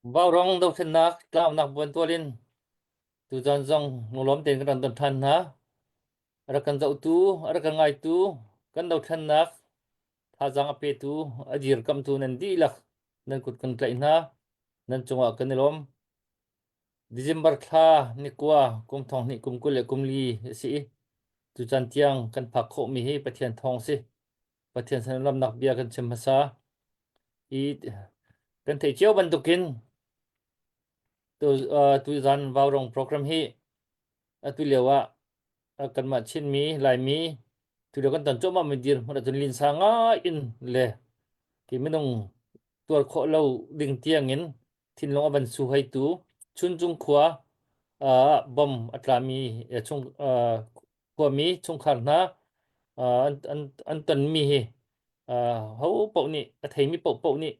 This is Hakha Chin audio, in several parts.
Vaurawng dothlennak tlaunak buantual in tuzan zong lunglawm tein kan rak don ṭhan hna. A rak kan zohtu, a rak kan ngaitu, kan dothlennak thazaang a petu, a dirkamhtu nan dihlak nan kut kan tlaih hna. Nan cungah kan i lawm. December thla ni kua kum thong hnih kum 20 le kum li a si i tucaan tiang kan phak khawhmi hi Pathian thawng si. Pathian sin lamnak bia kan chim hmasa i kan theih cio bantukin tu uh, tuzan vaurong program hi atu lio ah kanmah Chinmi Laimi tu lio kan ton cuahmah mi dirhmun ahcun linsa ngai in le ki minung tuar khawh lo ding tiang in thinlung a van su heitu Chuncung khua uh, bom a tlami chung uh, khuami chungkhar hna an, an, an tonmi hi ho paoh nih a theimi paohpaoh nih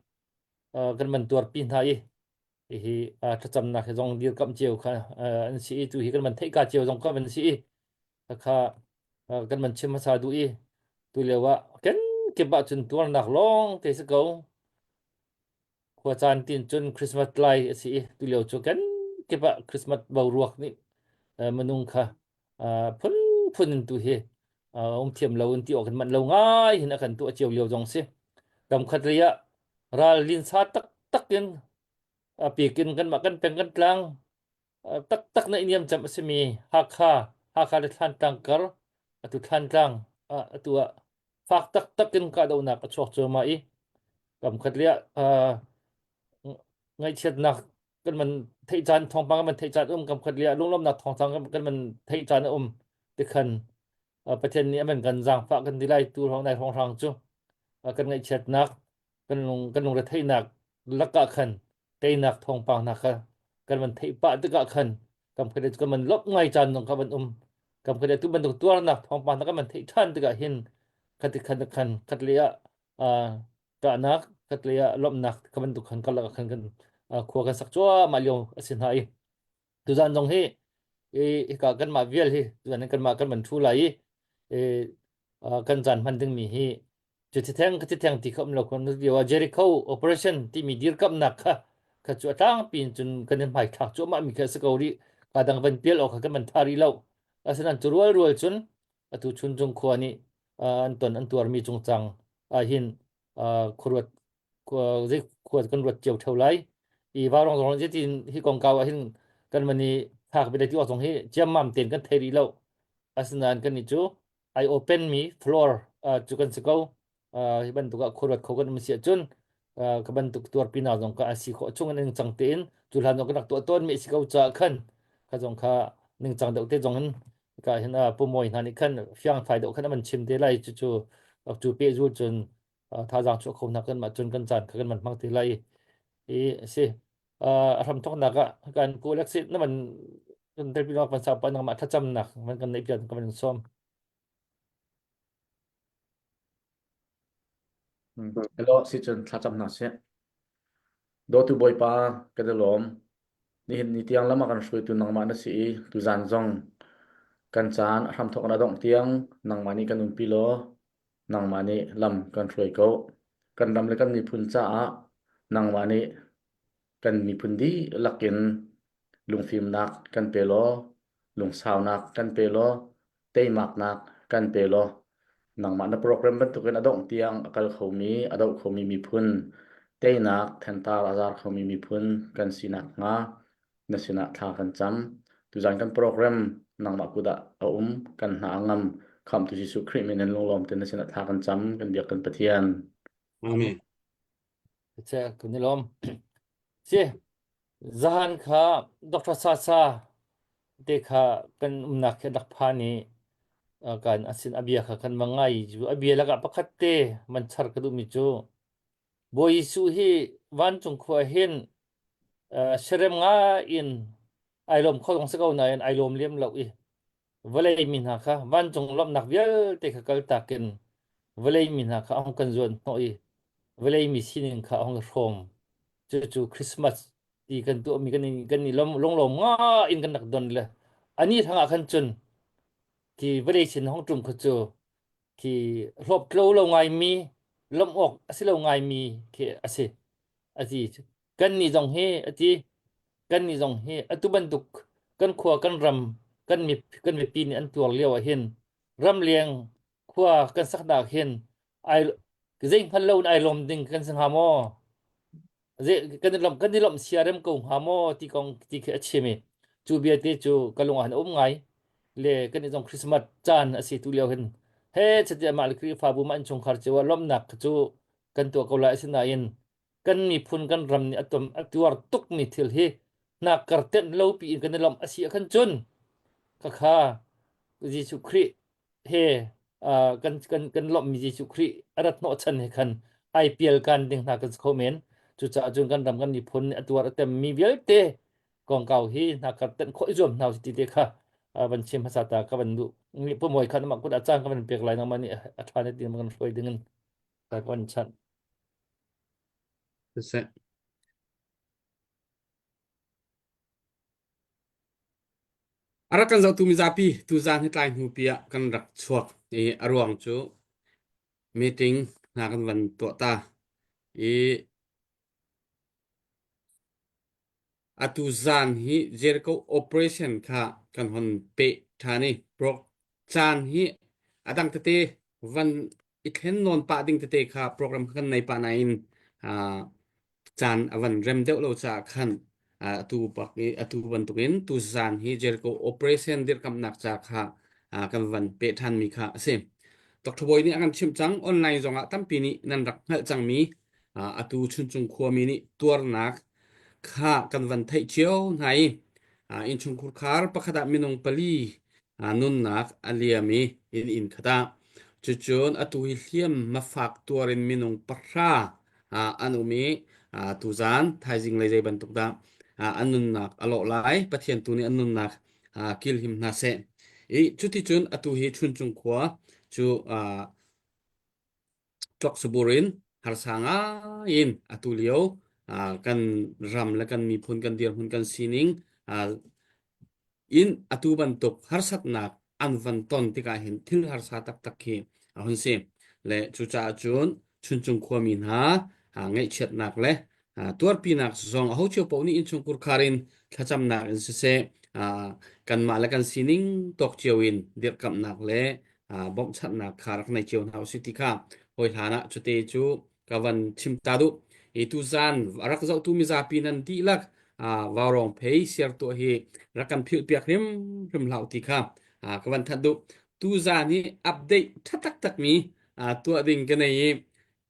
kan van tuarpi hna i hihi thlacamnak hi zong dirkamh cio kha an si i tu hi kan van theihka cio zong kha van si i kha kan van chim hmasa duh i tu lio ah kenkip ah cun tuarnak lawng te si ko. Khua caan tin cun Christmas lai a si i tulio cu kan kip ah Christmas boruak nih minung kha phunphun in tu hi um thiam lo in ti awk in manh lo ngai hin a kan tuah cio lio zong si. Kam khat lei ah ral linsa taktak in a pikin kanmah kan peng kan tlang taktak na iniam cem a simi Hakha, Hakha le Thlantlang kar atu Thlantlang atu ah fak taktak in kahdohnak a chuak cuahmah i kamkhat le ah ngaihchiatnak kan man theih caan thawngpang kan man theih caan um kamkhat le ah lunglawmnak thawngpang kan man theih caan a um tikhan Pathian nih a man kan zaangfah kan ti lai tu hrawng nai hrawng hrang cu kan ngaihchiatnak kan lung kan lungretheihnak lakah khan teinak thawngpang hna kha kan van theih pah tikah khan kam khat kan van lawmh ngai caan zong kha van um kam khat tu bantuk tuarnak thawngpang hna kan van theih ṭhan tikah hin khati khan khan khat le ah ṭahnak khat le ah lawmhnak kha bantuk khan karlak ah khan kan khua kan sak cuahmah lio a si hna i tuzan zong hi hika kanmah vial hi tuzan hin kanmah kan van ṭhu lai i kan caan hman dingmi hi cu thitheng ka thitheng ti kha um lo kon lio ah Jericho operation timi dirkamnak kha kha cu a tlangpi in cun kan in hmaithlak cuahmah mi kha a si ko rih ka dang van pial awk kha kan van tha rih lo asinain cu rual rual cun atu Chuncung khua nih an ton an tuarmi cungcang ah hin khuaruat zei khua kan ruat cio theo lai i vaurong zong zeitin hi kongkau ah hin kan man i phak ve ti awk zong hi ciammam ten kan thei rih lo asinain kan nih cu ai open mi floor cu kan si ko hi bantuk ah khuaruat kho kan um si ahcun ka bantuk tuarpi na zong ka asi khawh chung in ningcang tein cu hlan zong kan rak tuah tawn mi si ko caah khan kha zong kha ningcang deuh te zong in ka hin pumawi hna nih khan fiang fai deuh khan an chim te lai cu cu cu pe zul cun thazaang chuah kho hna kan mah cun kan caan kha kan man hmang te lai i si a hram thawknak ah kan ku Alexi na man kan telpi nak van sa pa nangmah thlacamnak man kan neih pian ka van sawm. Hello, si cun thlacam hna sih. Dawtu Bawipa, kan i lawm. Nihin ni tiang lam a kan hruaitu nangmah na si i tuzan zong kan caan a hramthawk in a dongh tiang nangmah nih kan umpi law nangmah nih lam kan hruai ko. Kan ram le kan miphun caah nangmah nih kan miphun dihlak in lungfimnak kan pe law lungsaunak kan pe law teimaknak kan pe law nangmah na program bantukin a dongh tiang a kal khomi a doh khomi miphun teinak thentar a zar khomi miphun kan si nakhnga na sinah thla kan cam tuzan kan program nangmah kut ah a um kan hna a ngam khamtu Jesuh Khrih min in lunglawm tein na sinah thla kan cam kan biak kan Pathian Amen. Che kan i lawm. Si zahan kha Dr. Sasa te kha kan umnak khi rak phan i kan asin a bia kha kan va ngai cu a bia lakah pakhat te man char ka duhmi cu Bawi Jesuh hi vancung khua hin serem ngai in ai lawm kho zong si ko nain ai lawm lem lo i vawlei mi hna kha vancung lawmhnak vialte kha kaltak in vawlei mi hna kha a hung kan zuan hnawh i vawlei mi sining kha a hung i hrawm. Cucu Christmas ti kan tuahmi kan i, kan i lawm, lunglawm nga in kan rak don le ani hrangah khan cun khi vawlei sin hong ṭum kha cu khi hlawptlo lo ngaimi lawmh awk a si lo ngaimi khi a si. A ti. Kan nih zong hi a ti kan nih zong hi atu bantuk kan khua kan ram kan mi kan mipi nih an tuar lio ah hin ramleng khua kan saknak hin ai zei hngal lo in ai lawm ding kan si hnga maw? Kan i lawmh kan i lawmh siarem ko hnga maw ti kong ti khi a chim i cu bia te cu ka lung ah an um ngai le kan i zong Christmas caan a si tu lio hin he chati amah le Khrihfabu mah innchungkhar cio ah lawmhnak cu kan tuah ko lai asinain kan miphun kan ram nih a tom a tuar tukmi thil hi hnak kar tenh lo pi in kan i lawmh a si ah khan cun khakha Jesuh Khrih he kan kan kan lawmhmi Jesuh Khrih a rat hnawhchan he khan ai pial kan ding hna kan si kho men. Cucaah cun kan ram kan miphun nih a tuar a temmi vialte kongkau hi hna kar tenh khawh i zuam hna usih ti te kha van chim hmasa ta ka van duh. Pumoi khan amah kut ah caan ka van pek lai nangmah nih a ṭha na ti kan hruai ding in ka van chanh. Siseh. A rak kan zohtu mizapi tuzaan hi tlai hnu pi ah kan rak chuak i a ruang cu meeting hna kan van tuah ta i atu zaan hi Jericho operation kha kan hon peh ṭhan i caan hi a dang tete van i thlen nawn pah ding tete kha program kha kan nei pah nain caan a van rem deuh lo caah khan atu bak i atu bantukin tu zan hi Jericho operation dirkamnak ca kha kan van peh ṭhanmi kha a si. Dr. Bawi nih a kan chimh cang online zongah tampi nih nan rak hngalh cangmi atu Chuncung khuami nih tuarnak kha kan van theih cio hna i innchungkhur khar pakhat ah minung pali nunnak a liam i inn inn khat ah cucun atu hi hliam mafak tuar in minung pahra an um i tuzan thaizing lei zei bantuk dah an nunnak a lawh lai Pathian tu nih an nunnak kilhim hna seh i cuticun atu hi Chuncung khua cu tlok-sabur in harsa ngai in atu lio kan ram le kan miphun kan dirhmun kan sining in atu bantuk harsatnak an van ton tikah hin thil harsa taktak khi a hun si. Le cucaah cun Chuncung khuami hna ngaihchiatnak le tuarpinak zong aho cio paoh nih innchungkhur khar in thlacamnak in siseh kanmah le kan sining tawk cio in dirhkamhnak le bawmhchanhnak kha rak nei cio hna usih ti kha hawi hlan ah cute cu ka van chim ta duh. I tuzan a rak zohtu mizapi nan dihlak vaurawng phei siar tuah hi rak kan philh piak hrimhrim hlah ti kha ka van that duh. Tuzan hi update tha taktak mi tuah ding ka nei i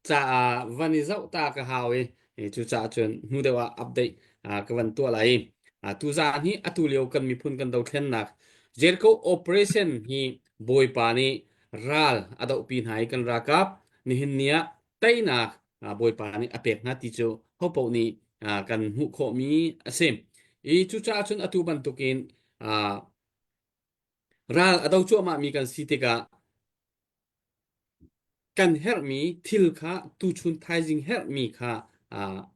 caah van i zoh ta ka hau i cucaah cun hnu deuh ah update ka van tuah lai i tuzan hi atu lio kan miphun kan dothlennak Jericho operation hi Bawipa nih ral a dohpi hna i kan ralkap nihin ni ah teinak Bawipa nih a pek hna ti cu hopaoh nih kan hmuh khawhmi a si. I cucaah cun atu bantukin ral a do cuahmahmi kan si tikah Kan herhmi thil kha tuchun thaizing herhmi kha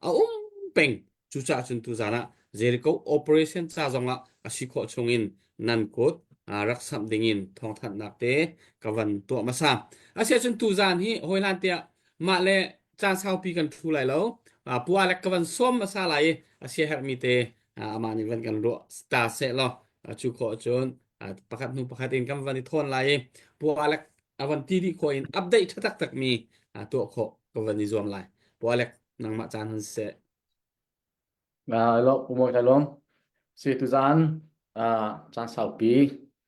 a um peng. Cucaah cun tuzaan ah Jericho operation ca zongah a si khawh chungin nan kut rak samh dingin thawngthanhnak te ka van tuah hmasa. Asiahcun tuzaan hi hawihlan tiah mah le caan saupi kan ṭhu lai lo. Pua le ka van sawm hmasa lai i a siaherhmi te amah nih van kan ruah ta seh law cu khawh cun pakhat hnu pakhat in kan van i thawn lai i pua le a van ti dih khawh in update ṭha taktak mi tuah khawh ka van i zuam lai. Pu Alec, nangmah caan hun seh. Lo, Pu Mawi ka lawm. Si tuzaan caan saupi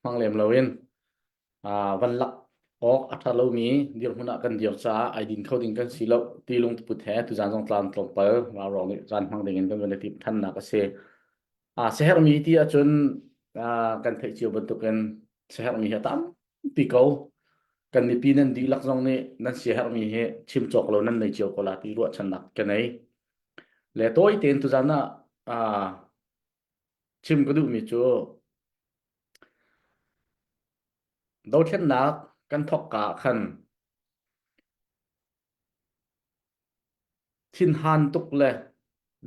hmang lem loin van lak awk a ṭha lomi dirhmun ah kan dir caah ai din kho ding kan si lo ti lungput he tuzaan zong tlam tlawmpal ralrawng nih caan hmang ding in kan van i timh thannak a si. Siaherhmi ti ahcun kan theih cio bantukin siaherhmi hi a tampi ko. Kan mipi nan dihlak zong nih nan siaherhmi hi chim cawk lo nan nei cio ko la ti ruahchannak ka nei. Le tawi tein tuzaan ah chim ka duhmi cu dothlennak kan thawkka ah khan Thinhan tuk le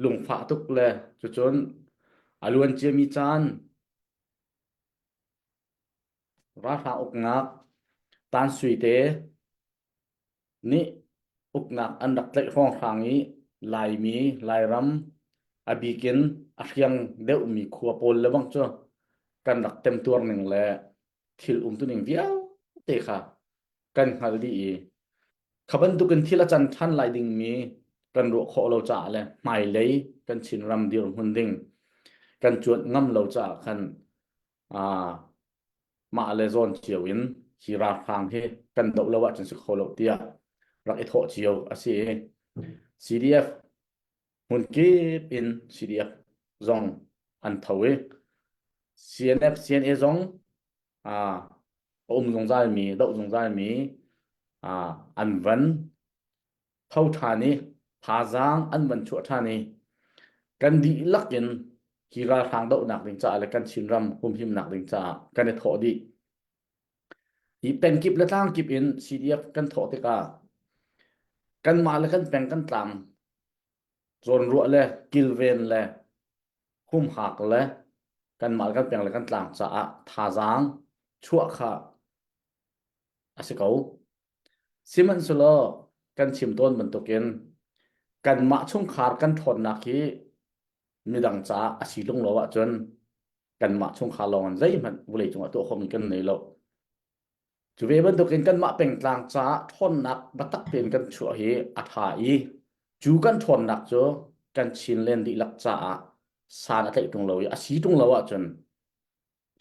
lungfah tuk le cucun a luan ciami caan ralhrang uknak Tansui te nih uknak an rak tlaih hrawnghrang i Laimi, Lairam. A bik in a hriang deuhmi khua pawl le bang cu kan rak temtuar ning le thil umtuning vialte kha kan hngalh dih i kha bantukin thil a can ṭhan lai dingmi kan ruah khawh lo caah le hmailei kan Chinram dirhmun ding kan cuanh ngam lo caah khan aa mah le zawn cio in hi ralhrang hi kan doh lo ahcun si kho lo tiah rak i thawh cio a si i CDF hmunkip in CDF zong an tho i CNF CNA zong a um zungzalmi doh zungzalmi an van tho ṭhan i thazaang an van chuah ṭhan i kan dihlak in hi ralhrang dohnak ding caah le kan Chinram humhimnak ding caah kan i thawh dih. Hi pengkip le tlangkip in CDF kan thawh tikah kanmah le kan peng kan tlang zawnruah le kilven le humhak le kanmah le kan peng le kan tlang caah thazaang chuah kha a si ko. Sihmanhsehlaw kan chim tawn bantukin kanmah chungkhar kan ṭhawnnak hi midang caah a si lung lo ahcun kanmah chungkhar lawng in zeihmanh vawlei cungah tuah khawhmi kan nei lo. Cu ve bantukin kanmah pengtlang caah ṭhawnnak biatak tein kan chuah hi a ṭha i cu kan ṭhawnnak cu kan Chinland dihlak caah san a tlaih ṭung lo i a si ṭung lo ahcun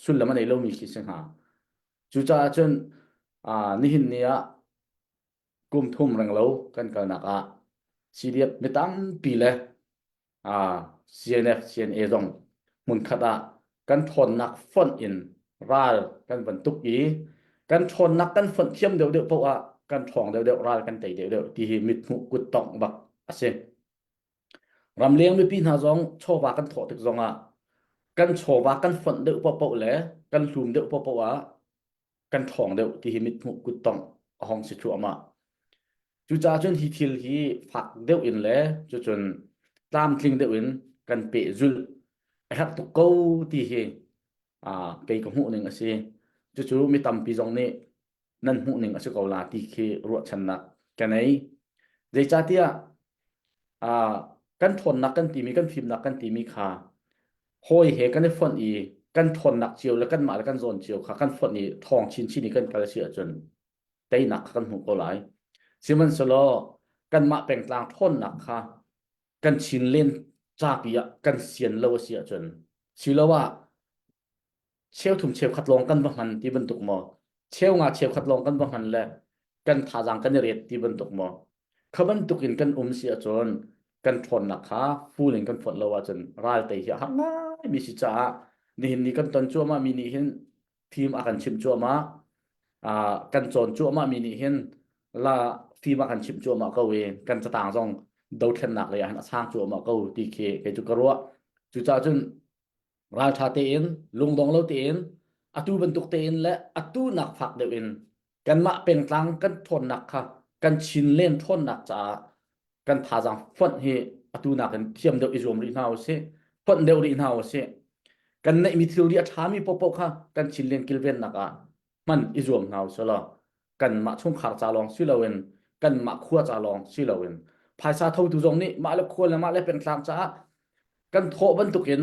sullam a nei lomi khi si hnga. Cucaah cun nihin ni ah kum thum renglo kan kalnak ah CDF mi tampi le CNF, CNA zong hmunkhat ah kan ṭhawnnak fonh in ral kan van tuk i kan ṭhawnnak kan fonh thiam deuhdeuh paoh ah kan ṭhawng deuhdeuh ral kan tei deuhdeuh ti hi mithmuh kuttongh bak a si. Ramleng mipi hna zong chawva kan thawh tik zongah kan chawva kan fonh deuh paohpaoh le kan hlum deuh paohpaoh ah kan ṭhawng deuh ti hi mithmuh kuttongh a hong si thluahmah. Cucaah cun hi thil hi fak deuh in le cucun tlamtling deuh in kan pehzulh a herh tuk ko ti hi kei ka hmuh ning a si. Cucu mi tampi zong nih nan hmuh ning a si ko la ti khi ruahchannak ka nei. Zeicahtiah kan ṭhawnnak kan timi kan fimnak kan timi kha hawi he kan i fonh i kan ṭhawnnak cio le kanmah le kan zawn cio kha kan fonh i ṭhawng chinchin i kan kal a si ahcun teinak kha kan hmuh ko lai. Sihmanhsehlaw kanmah pengtlang ṭhawnnak kha kan chin len capi ah kan sian lo a si ahcun siloah cheuthum cheukhat lawng kan va hman ti bantuk maw cheu nga cheukhat lawng kan va hman le kan thazaang kan i ret ti bantuk maw kha bantuk in kan um si ahcun kan ṭhawnnak kha full in kan fonh lo ahcun ral tei hi a har ngai mi si caah nihin ni kan ton cuahmah mi nih hin fim a kan chimh cuahmah kan cawn cuahmah mi nih hin la fim a kan chimh cuahmah ko i kan catang zong dothlennak lei ah hin a sang cuahmah ko ti khi kei cu ka ruah cucaah cun ralṭha tein lungdong lo tein atu bantuk tein le atu nak fak deuh in kanmah pengtlang kan ṭhawnnak kha kan Chinland ṭhawnnak caah kan thazaang fonh hi atu nakin thiam deuh i zuam rih hna usih fonh deuh rih hna usih kan neihmi thilri a ṭhami paohpaoh kha kan Chinland kilvennak ah hman i zuam hna usih law kanmah chungkhar ca lawng si loin kanmah khua ca lawng si loin phaisa thotu zong nih mah le khua le mah le pengtlang caah kan thawh bantukin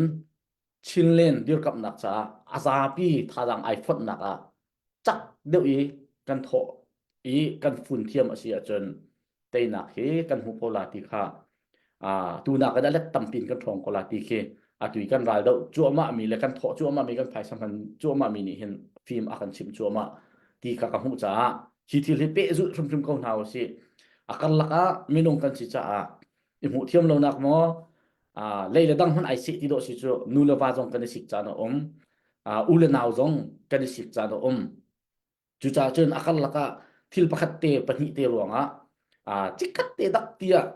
Chinland dirkamhnak caah a zapi thazaang ai fonhnak ah cak deuh i kan thawh i kan fun thiam a si ahcun teinak hi kan hmu ko la ti kha tu nak in a let tampi in kan ṭhawng ko la ti khi atu i kan ral doh cuahmah mi le kan thawh cuahmah mi kan phaisa hman cuahmah mi nih hin fim a kan chimh cuahmah ti kha ka hmuh caah hi thil hi pehzulh hrimhrim ko hna usih a karlak ah minung kan si caah i hmuh thiam lonak maw lei le dang hmanh ai seh ti dawh si cu nu le va zong kan i sik caan a um u le nau zong kan i sik caan a um Cucaah cun a karlak ah thil pakhat te pahnih te ruangah chikkhat te dak tiah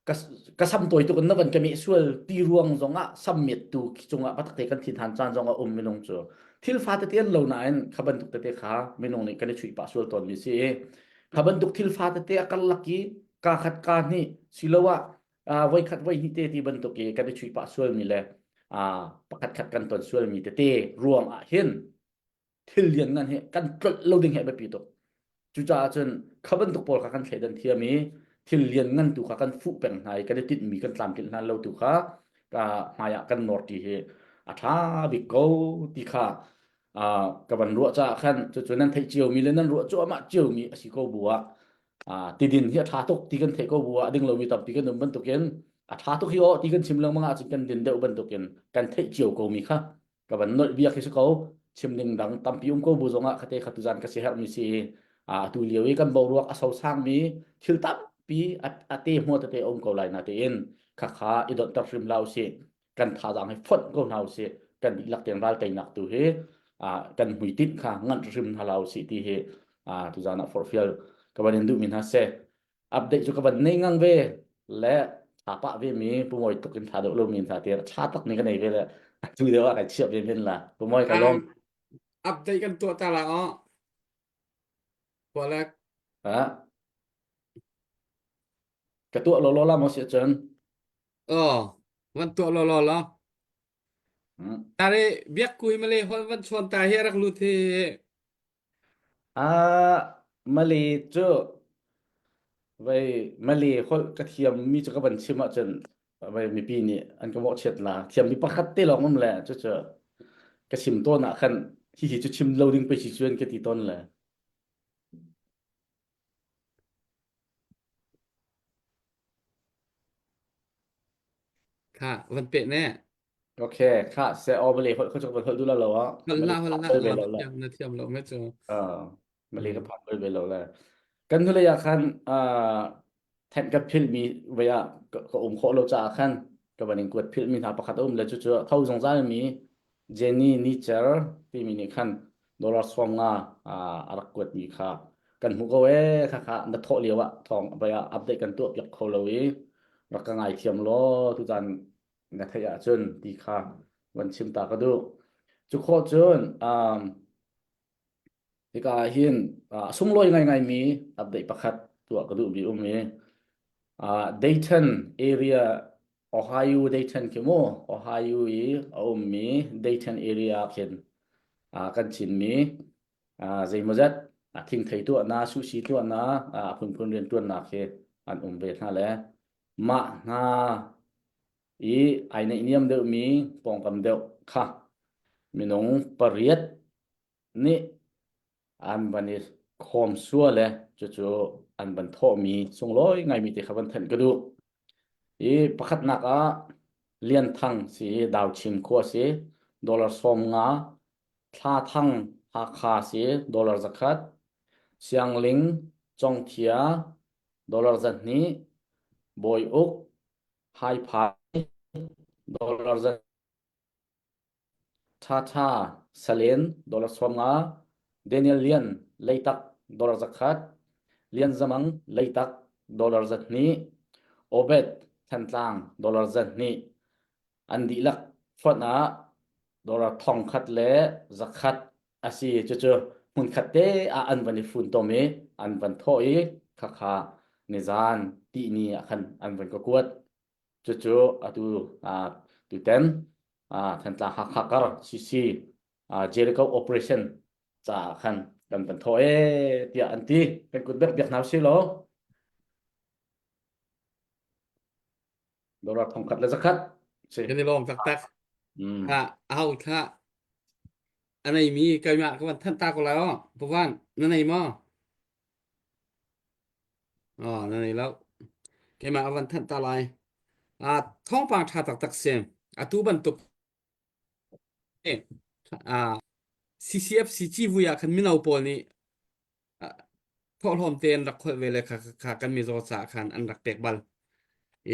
ka, ka sam tawi tuk in na van ka meh sual ti ruang zongah sam mettu cungah patak te kan thin han caan zong a um minung cu thil fa tete an lo nain kha bantuk tete kha minung nih kan i chuih pah sual tawn mi si i kha bantuk thil fa tete a karlak i ka khat ka hnih siloah voi khat voi hnih te ti bantuk i kan i chuih pah sual mi le pakhat khat kan ton sual mi tete ruang ah hin thil lianngan hi kan tlolh lo ding hi a biapi tuk. Cucaah cun kha bantuk pawl kha kan thleidan thiam i Thil lian ngan tu kha kan fuh peng hna i kan i tinhmi kan tlamtlinh hna lo tu kha ka hmai ah kan nawr ti hi a ṭha bik ko ti kha ka van ruah caah khan cucu nan theih ciomi le nan ruah cuahmah ciomi a si ko bu ah tidin hi a ṭha tuk ti kan theih ko bu ah a ding lomi tampi kan um bantukin a ṭha tuk hi aw ti kan chim lengmang ahcun kan din deuh bantukin kan theih cio komi kha ka van nolh bia khi si ko chim ding dang tampi um ko bu zongah khate kha tuzan ka si herhmi si atu lio i kan boruak a sosangmi thil tampi a te hmuh tete um ko lai na tein khakha i donhter hrim la usih kan thazaang hi fonh ko hna usih kan dihlak tein ral teinak tu hi kan hmuitinh kha nganh hrim hna la usih ti hi tuzan ah forhfial ka van in duhmi hna se update cu ka van nei ngang ve le tha pah ve mi pu moi tuk in tha deuh lo mi tha te tha tak ni ka nei ve le tu deuh ah kai chiap ve men la pu moi ka lom update kan tuah ta la o Kualak ha ka tuah lo lo la mo si cun oh van tuah lo lo lo Tare biak kui male hol van chuan ta hi rak lut hi Ah, Malay cu vei Malay holh ka thiammi cu ka van chim ahcun vei mipi nih an ka mawhchiat la. Thiammi pakhat te lawng um le cucu ka chim tawn ah khan hihi cu chim lo ding pei si cun ka ti tawn le. Kha van pe ne. Okay, kha se aw Malay holh kha cu ka van holh duh la lo ah. Holh Malay la holh phan la bal ve na lo le. thiam na thiam lo me cu. Ah, Malay ka Mm. phan bal ve lo le. Kan hnulei ah khan ah thenh ka philhmi vei ah ka ka um khawh lo caah khan ka van in kuat philhmi hna pakhat a um le cucu a tho zungzal mi Jenny Nicher timi nih khan dollar 50 a rak kuatmi kha kan hmuh ko ee kha kha na thawh lio ah thawng vei ah update kan tuah piak kho lo i rak ka ngaithiam law tutan na theih ahcun ti kha van chim ta ka duh. Cu khawh cun um, hika ah hin uh, sunglawi ngaingaimi update pakhat tuah ka duhmi um i uh, Dayton area Ohio Dayton khi mu Ohio i a ummi Dayton area khin uh, kan chinmi uh, zeimawzat uh, thingthei tuahna sushi tuahna uh, phunphun rian tuannak khi an um ve hna le mah hna i ai naihniam deuhmi pawngkam deuh kha minung pariat nih an van i khawm sual le cucu an van thawhmi sunglawi ngaimi te kha van thanh ka duh. I pakhatnak ah Lian Thang si Dauchin khua si dollar 50 Thla Thang Hakha si dollar 100 Siangling Congthia dollar 200 Bawi Uk Haiphai dollar Thatha Salen dollar 50 Daniel Lian Leitak dollar 100 Lian Zamang Leitak dollar 200 Obed Thantlang dollar 200 an dihlak fonh ah dollar 1000 le 100 a si cucu hmunkhat te ah an van i funtom i an van thawh i khakha nizan tihni ah khan an van ka kuat cucu atu tuten Thantlang Hakha kar CC Jericho operation caah khan kan van thawh e tiah an ti kan kut bek biak hna si law dollar 1000 le 100 si Kan i lawm taktak. Ha au thla a neimi keimah ka van thanh ta ko lai aw. Pawan na nei maw? Oh, na nei lo. Keimah a van thanh ta lai. Ah, thawngpang ṭha taktak si. Atu bantuk ah CCFC civui ah khan mino pawl nih thawhlawm te an rak kholh ve le kha kha kan mizaw caah khan an rak pek bal.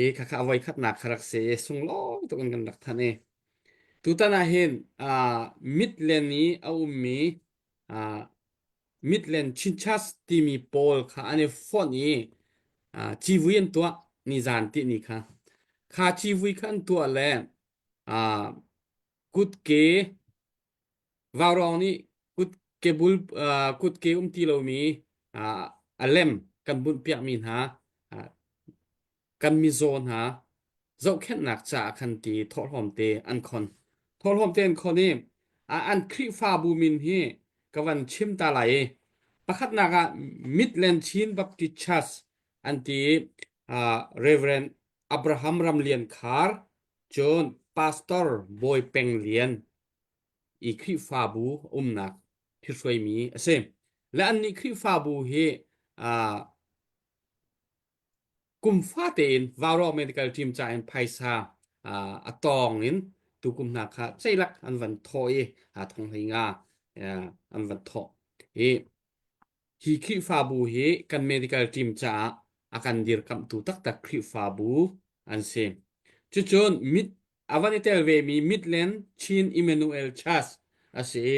I kha kha a voi khatnak kha rak si i sunglawi tuk in kan rak thanh i tutan ah hin ah Midland i a ummi ah Midland Chinchas timi pawl kha an i fonh i ah civui an tuah nizan ti ni kha kha civui kha an tuah le ah kutke Vaurawng nih kutke bul kutke um ti lomi a lem kan bunhpiakmi hna kan mizaw hna zohkhenhnak caah khan ti thawhlawm te an khon. Thawhlawm te an khon i an Khrihfabu min hi ka van chim ta lai i pakhatnak ah Midland Chin Baptist Church. An ti uh, Reverend Abraham Ram Lian Khar cun Pastor Bawi Peng Lian i Khrihfabu umnak thithruaimi a si. Le annih Khrihfabu hi uh, kum fate in Vaurawng Medical Team ca in phaisa uh, a tawng in tukum hna kha ceilak an van thawh i uh, thong hlei nga uh, an van thawh i hi Khrihfabu hi kan medical team caah a kan dirkamhtu taktak Khrihfabu an si. Cucun mit a van i tel vemi Midland Chin Emmanuel Church a si i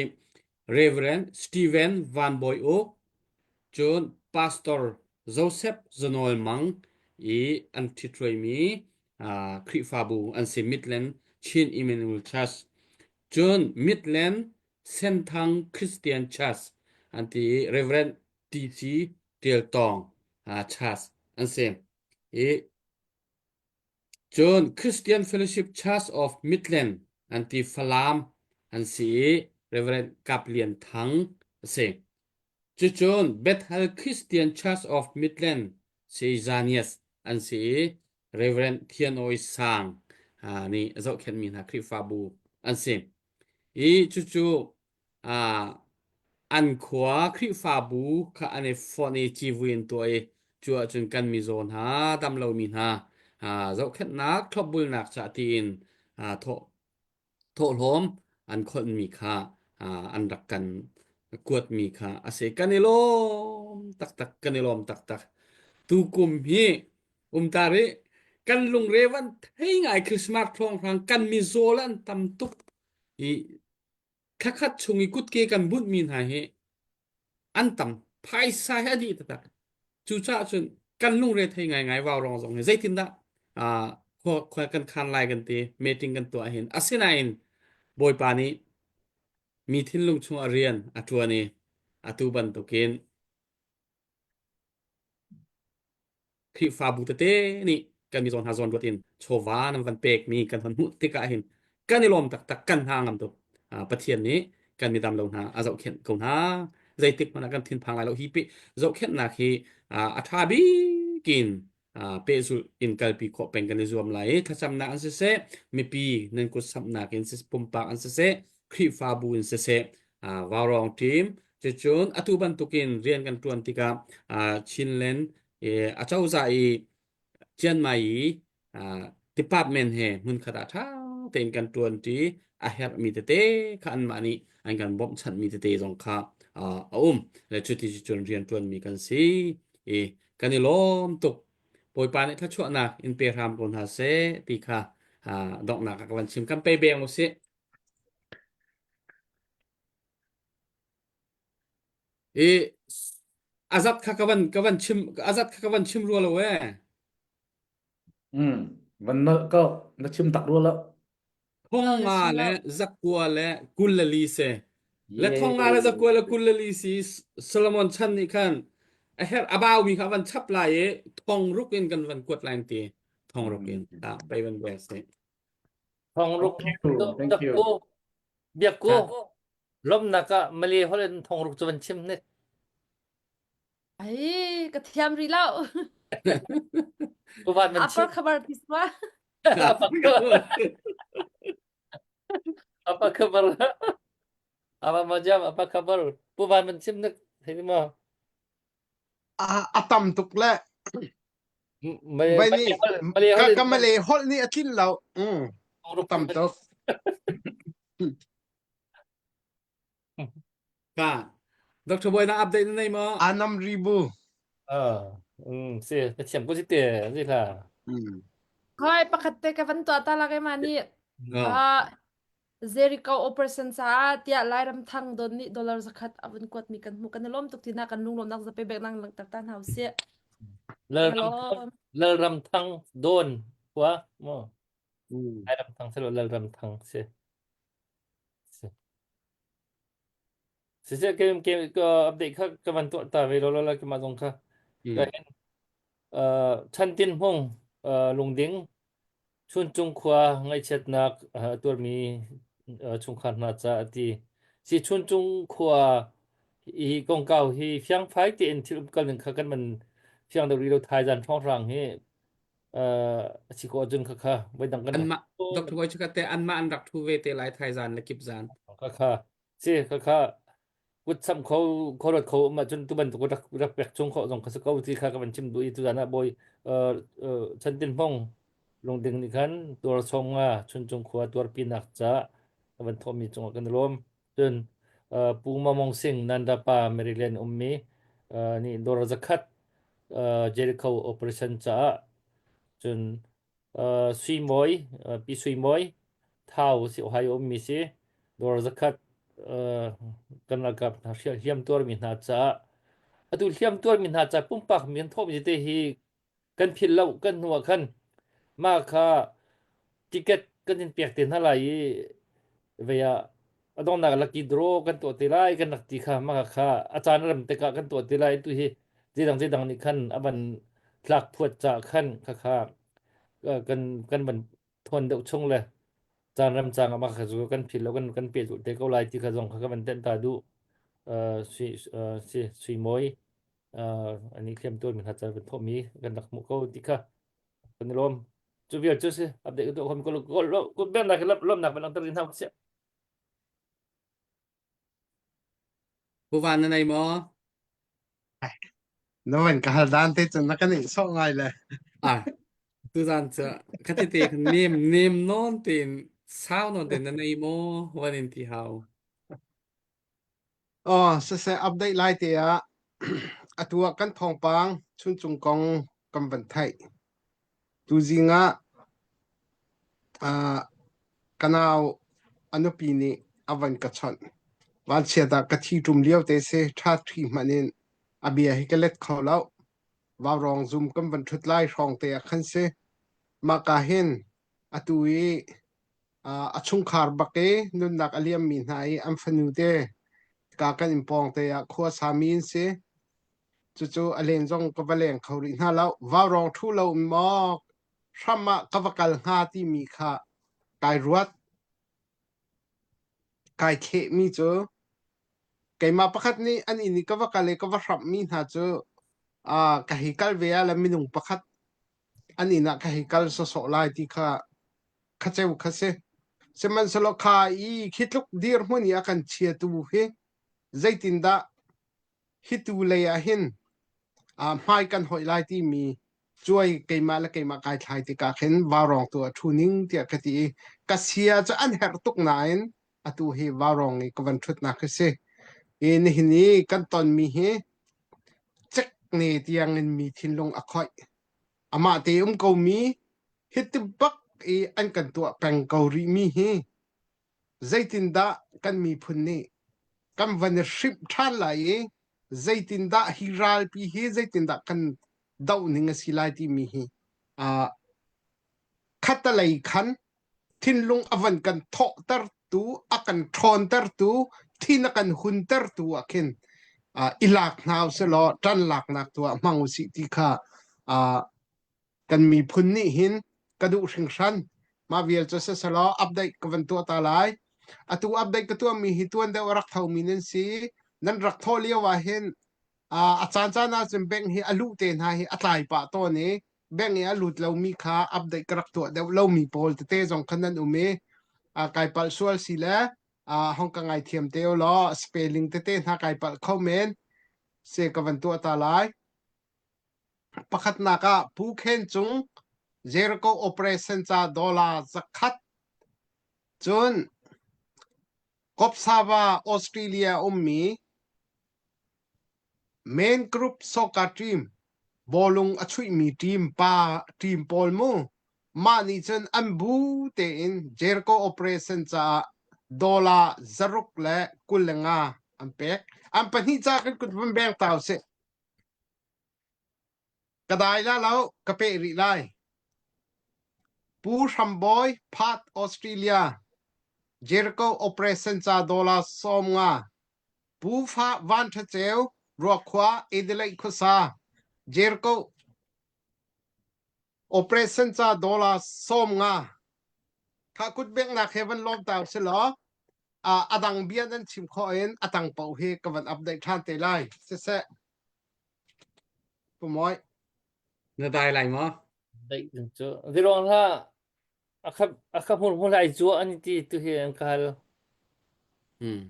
Reverend Stephen Van Bawi Uk, cun Pastor Joseph Zanawl Mang i an ṭhithruaimi uh, Khrihfabu an si Midland Chin Emmanuel Church. Cun Midland Senthang Christian Church an ti i Reverend T.C. Tial Tawng uh, Church an si. I Cun Christian Fellowship Church of Midland an ti Falam an si i Reverend Kap Lian Thang a si. Cucun Bethel Christian Church of Midland si Zanias an si i Reverend Thian Awi Sang nih a zohkhenhmi hna Khrihfabu an si. I cucu An khua Khrihfabu kha an i fonh i civui an tuah i cu ahcun kan mizaw hna, dam lomi hna zohkhenhnak, thlopbulnak caah tiin thawh thawhlawm an kholhmi kha an rak kan kuatmi kha a si. Kan i lawm taktak, kan i lawm taktak. Tukum hi um ta rih, kan lungre van thei ngai Christmas thawnghrang kan mizaw le an tam tuk i Thlakhat chung i kutke kan bunhmi hna hi an tam. Phaisa hi a dih taktak. Cucaah cun kan lungre thei ngaingai vaurawng zong hi zeitindah uh, khua, khua kan khan lai kan ti meeting kan tuah hin. Asinain Bawipa nih mi thinlung chung a rian a ṭuan i atu bantukin Khrihfabu tete nih kan mizaw hna zawn ruat in chawva nan van pekmi kan hon hmuh tikah hin kan i lawm taktak kan hna ngam tuk. Pathian nih kan midam lo hna a zohkhenh ko hna. Zeitik hmanh ah kan thinphang lai lo. Hi pe zohkhenhnak hi a ṭha bik in pehzulh in kalpi khawh peng kan i zuam lai i thlacamnak an siseh, mipi nan kut samhnak in siseh, pumpak an siseh, Khrihfabu in siseh, vaurawng team cucun atu bantukin rian kan ṭuan tikah Chinland acozah i Chiang Mai i department he hmunkhat ah ṭha tein kan ṭuanṭi a herhmi tete kha anmah nih an kan bawmhchanhmi tete zong kha a um le cuti cun rian ṭuanmi kan si i kan i lawm tuk Bawipa nih thluachuahnak in pe hram ko hna seh ti kha donghnak ah ka van chim kan pe beng usih I a zat kha ka van ka van chim a zat kha ka van chim rua lo ee. Mm. Van na ka na chim tak rua lo. Thong No, na nga chim le lo. zakua le kul le li se. Le thong nga le zakua le kul le li si Solomon chan nih khan a her a baumi kha van chap lai i thong ruk in kan van kuat lai ti thong ruk in ta pei van ve se. Thong ruk Thank you. Thank you. Biakku lawmhnak ah Malay holh in thongruk cu van chim hnik. Ai, ka thiam rih lo. Ku van van Apa chim. khabar ti swa? Apa khabar? Apa khabar? Apa macam apa khabar? Pu van van chim hnik. Hei ma. A a tam tuk le Malay vai nih Malay ka holh in ka Malay holh nih a tlinh lo. Mm, thongruk tam tuk. Ka Dr. Boy na update na nei maw? Anam ribu. Ah, um, si, na thiam ko si te, si hla. Mm. Khoi pakhat te ka van tuah ta la ke ma ni. No. Ah, Jericho operation caah tiah Lairam thang don nih dollar zakhat a vun kuatmi kan hmuh. Kan i lawm tuk tina kan lunglawmnak zape bek nang langhter ta hna usih. Lalram Lawm. Lalram thang don khua mo. Mm. Lairam thang selo Lalram thang si. Siseh ke ke ka update kha ka van tuah ta ve lo lo la ke mah zong kha. Mm. Ka hin uh, Chan Tin Hmung uh, Lungding Chuncung khua ngaihchiatnak uh, a tuarmi uh, chungkhar hna ca a ti. Si Chuncung khua hi kongkau hi fiangfai tein thil umkal ning kha kan man. Fiang deuh rih lo thaizan hrawnghrang hi a si ko ahcun khakha voidang kan Anmah Dr. Boy chu te anmah an rak thu ve te lai thaizan le kip zan. Khakha si khakha kut sam kho kho rat kho um ahcun tu bantuk rak rak pek chung khawh zong kha si ko ti kha ka van chim duh i tuzan ah bawi Chantin Hmong lungding nih khan tuar sawm nga Chuncung khua tuarpinak ca a van thawhmi cungah kan i lawm. Cun Pu Mamong Singh Nandapa Maryland ummi nih dawr zakhat Jericho operation caah cun Sui Mawi, Pi Sui Mawi, Thau si Ohio ummi si dawr zakhat kan ralkap hna hliam tuarmi hna caah atu hliam tuarmi hna ca pumpak mi kan thawhmi te hi kan philh lo kan hnu ah khan mah kha ticket kan in pek te hna lai i vei ah a donghnak lucky draw kan tuah te lai kan rak ti kha mah kha a caan a rem tikah kan tuah te lai tu hi zeidang zeidang nih khan a van tlak phuat ca khan kha kha kan kan van thawn deuh chung le caan rem cang ah mah kha cu kan phil lo kan kan pe te ko lai ti kha zong kha ka van tenh ta duh sui si sui mawi ani hliam tuar mi hna ca kan thawhmi kan rak hmuh ko ti kha kan i lawm cu vial cu si update ka tuah khom ko ko bengnak lawmnak van langhter in hau sia Puvan na nei maw? Na van ka hal dan te cun na kan i sawh ngai le. Ah, tuzan cu khati te khan nem nem non tein sau non tein na nei maw van in ti hau. Aw, siseh update lai te ah atu ah kan thawngpang Chuncung kong kan van theih. Tuzing ah ah ka nau a nupi nih a van ka chawnh. Vanchiat ah ka thi ṭum lio te si ṭha ṭhi hmanh in a bia hi ka let kho lo. Vaurawng zum kan van ṭhut lai hrawng te ah khan si. Mah ka hin atu i a chungkhar bak i nunnak a liammi hna i an fanu te ka kan inn pawng te ah khua sami an si. Cucu a len zong ka va leng kho rih hna lo. Vaurawng ṭhu lo in maw hram ah ka va kal hnga timi kha kai ruat. Kai thlehmi cu keimah pakhat nih an inn i ka va kal i ka va hramhmi hna cu uh, ka hei kal ve ah le minung pakhat an inn ah ka hei kal sawsawh lai ti kha khaceu kha si. Sihmanhsehlaw kha i khi tluk dirhmun i a kan chiatu hi zeitindah hi tu lei ah hin uh, hmai kan hoih lai timi cuai keimah le keimah kai thlai tikah khin vaurawng tu a ṭhu ning tiah ka ti i ka sia cu an herh tuk nain atu hi vaurawng i ka van ṭhutnak hi si. I nihin i kan tonmi hi cek ne tiangin mi thinlung a khoih. Amah te um komi hiti bak i an kan tuah peng ko rihmi hi zeitindah kan miphun nih kan van i hrimh ṭhan lai i zeitindah hi ralpi hi zeitindah kan doh ning a si lai timi hi uh, khattalei khan thinlung a van kan thawhtertu a kan ṭhawntertu thin a kan huntertu ah khin uh, i lak hna usih law ṭan laknak tu ah hmang usih ti kha uh, kan miphun nih hin ka duh hringhran. Mah vial cu siselaw update ka van tuah ta lai. Atu update ka tuahmi hi tuan deuh a rak thomi nan si. Nan rak thawh lio ah hin a caan caan ahcun bank hi a luh te hna hi a tlai pah tawn i bank i a lut lomi kha update ka rak tuah deuh lomi pawl tete zong khan nan um i kai palh sual si le hong ka ngaithiam te u law spelling tete hna kai palh kho men se ka van tuah ta lai. Pakhatnak ah Pu Khen Cung Jericho Operation ca dollar 100 cun Kopsava Australia ummi Main Group Soccer Team bawlung a chuihmi team pa team pawl mu mah nih cun an bu tein Jericho Operation caah dollar 625 an pek. An pahnih ca kan kut van beng tau sih. Ka dai la lo, ka peh rih lai. Pu Hram Bawi, Perth, Australia. Jericho Operation ca dollar 50. Pu Fa Van Tha Ceu, Ruakhua, Adelaide khuasa. Jericho Operation ca dollar 50. Kha kut bengnak he van lawm ta si law, a dang bia nan chim khawh in a tang paoh hi ka van update ṭhan te lai. Siseh. Pu Mawi. Na dai lai maw? Daih ding cu. Ziruang hlah a kha a kha hmur hmur lai cu an ti tu hi an ka hal. Hmm.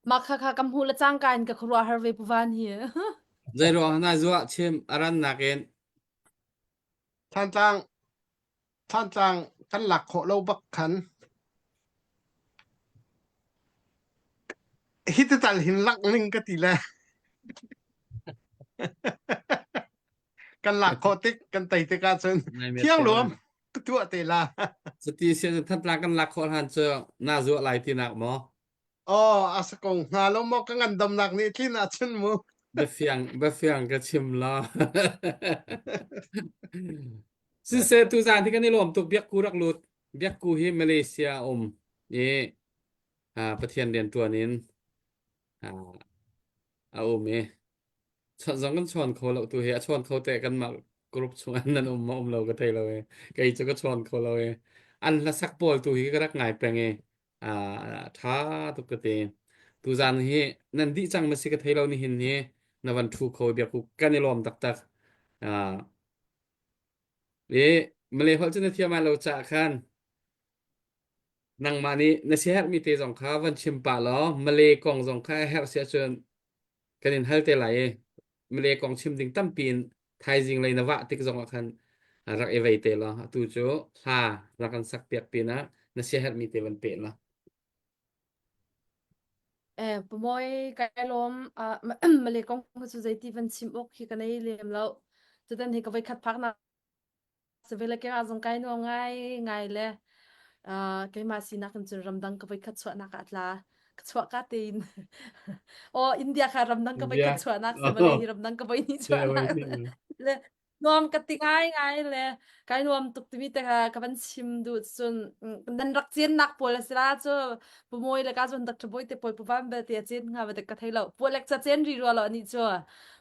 Mah kha kha ka hmuh le cangka in ka khuaruah har ve puvan hi. Zei ruang na zuah chim a rannak in Thantlang Thantlang kan lak khawh lo bak khan hi te tal hin lak ning ka ti le kan lak khawh tik kan tei tik ahcun thiang luam ka tuah te la. Cuti sian Thantlang kan lak khawh hlan cu na zuah lai tinak maw? Oh, a sa ko hnga lo maw ka ngandamnak nih tlin ahcun mu. Biafiang biafiang ka chim la. Siseh tuzaan hi kan i lawm tuk biakku rak lut. Biakku hi Malaysia um i Pathian rian ṭuan in a um i Chawnh zong kan chawn kho lo tu hi a chawn kho te kanmah group chung an nan um ma um lo ka thei lo e kei cu ka chawn kho lo e an hlasak pawl tu hi ka rak ngai peng e a tha tuk ka ti tuzan hi nan dih cang ma si ka thei lo ni hin hi na van thu kho biak ku kan i lawm taktak a e Malay holh cu na thiam lo cha khan nangmah nih na siaherhmi te zong kha van chim pah law Malay kong zong kha a herh si ahcun kan in hal te lai i Malay kong chim ding tampi in thaizing lei na vah tik zong ah khan rak i vei te law atu cu hla rak kan sak piak pinah na siaherhmi te van pe la. Eh, pamoy kai lom Malay kong cu zeiti van chim awk hi ka nei lem lo. Tutan hi ka voi khat phak na Civil ke ah zong kai nuam ngai ngai le uh, keimah sinak in cun ramdang ka voi khat chuahnak ah tla ka chuah ka tein oh India kha ramdang ka voi khat chuahnak si male hi ramdang ka voi ni chuahnak le nuam ka ti ngai ngai le kai nuam tuk timi te kha ka van chim duh cun nan rak cien nak pawl a si la cu pumawi le ka cun Dr. Boy te pawl puvan bel te a cen nga ba ka thei lo pualek cha cen ri rua lo ani chu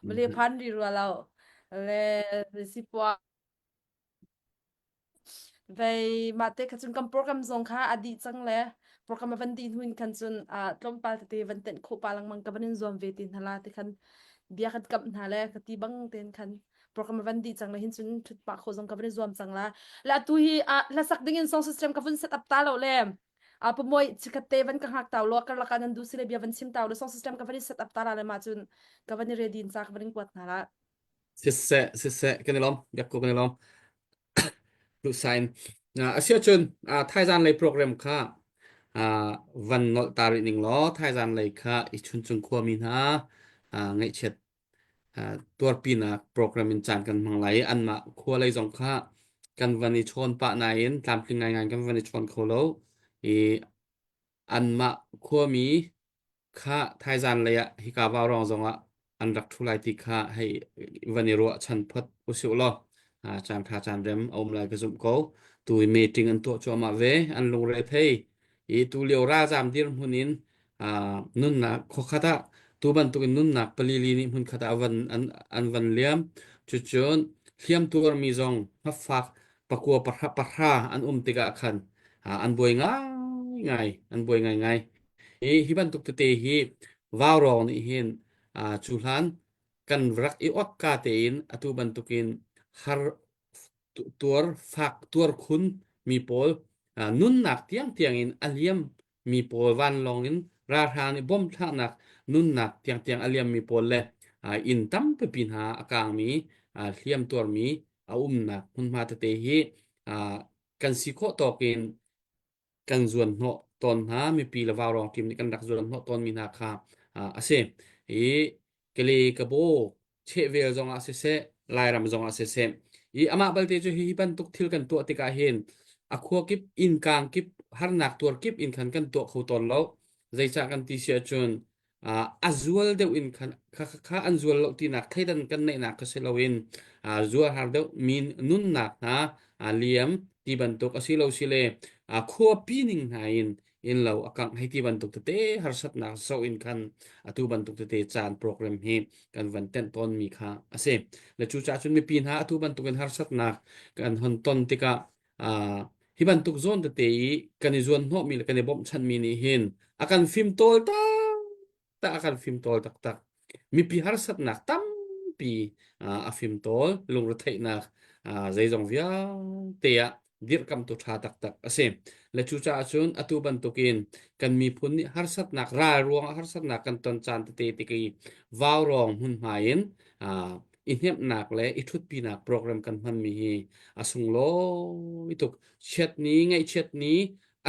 male phan ri rua lo le si pua Vei mah te kha cun kan program zong kha a dih cang le program a van dih hnu in khan cun ah tlawmpal tete van tenh khawh pa lengmang ka van in zuam ve ti hna la ti khan bia kan kamh hna le ka ti bang ten khan program a van dih cang le hin cun thut pah khawh zong ka van in zuam cang la le atu hi ah hlasak ding in song system ka vun set up ta lo le a pamoi chikhat te van ka hngak taw lo karlak ah nan du sile bia van chim taw le song system ka van i set up ta la le ma cun ka van i ready in ca ka van in kuat hna la Siseh, siseh, kan i lawm. Biakku kan i lawm. Luhsain. Asiahcun thaizan lei program kha van nolh ta rih ning law thaizan lei kha i chuncung khuami hna ngaihchiat tuarpinak program in caan kan hmang lai i anmah khua lei zong kha kan van i chawn pah nain tlamtling ngaingai kan van i chawn kho lo i anmah khuami kha thaizan lei ah hika vaurawng zongah an rak ṭhu lai ti kha hei van i ruahchan phot usih law caan ṭha caan rem a um lai ka zumh ko. Tu i meeting an tuah cuahmah ve, an lungre thei. I tu lio ralzaam dirhmun in nunnak khuakhat ah tu bantukin nunnak palili nih hmunkhat ah van an, an van liam. Cucun hliam tuarmi zong hmafak pakua pahra, pahra an um tikah khan an buai ngaingai, an buai ngaingai. Hi, hi bantuk tete hi vaurawng nih hin cu hlan kan rak i ot ka tein atu bantukin har tuar fak tuar khun mi pawl nunnak tiangtiang in a liam mi pawl vanlawng in ralhrang nih bom thlaknak nunnak tiangtiang a liam mi pawl le inn tampipi hna a kaangmi hliam tuarmi a umnak hmunhma tete hi kan si khawh tawk in kan zuan hnawh tawn hna mipi le vaurawng team nih kan rak zuan hnawh tawnmi hna kha a si i kale kabo chehvel zongah siseh Lairam zongah siseh i amah balte cu hi bantuk thil kan tuah tikah hin a khua kip innkang kip harnak tuar kip in khan kan tuah kho tawn lo zeicah kan ti si ahcun a zual deuh in khan kha kha an zual lo tinak thleidan kan neihnak kha si loin zual har deuh mi nunnak hna liam ti bantuk a si lo sile khuapi ning hna in in lo a kangh hei ti bantuk tete harsatnak so in khan atu bantuk tete caan program hi kan van tenh tawn mi kha a si le cu caah cun mipi hna atu bantuk in harsatnak kan hon ton tikah hi bantuk zawn tete i kan i zuan hnawhmi le kan i bawmhchanhmi nih hin a kan fimtawl taktak a kan fimtawl taktak mipi harsatnak tampi. tampi a fimtawl lungretheihnak zeizong vialte ah dirhkamtu ṭha taktak a si. Le cucaah cun atu bantukin kan miphun nih harsatnak ral ruangah harsatnak kan ton caan tete tik i vaurawng hmunhma in i hnemhnak le i ṭhutpinak program kan hmanmi hi a sunglawi tuk. Chiatni ngaihchiatni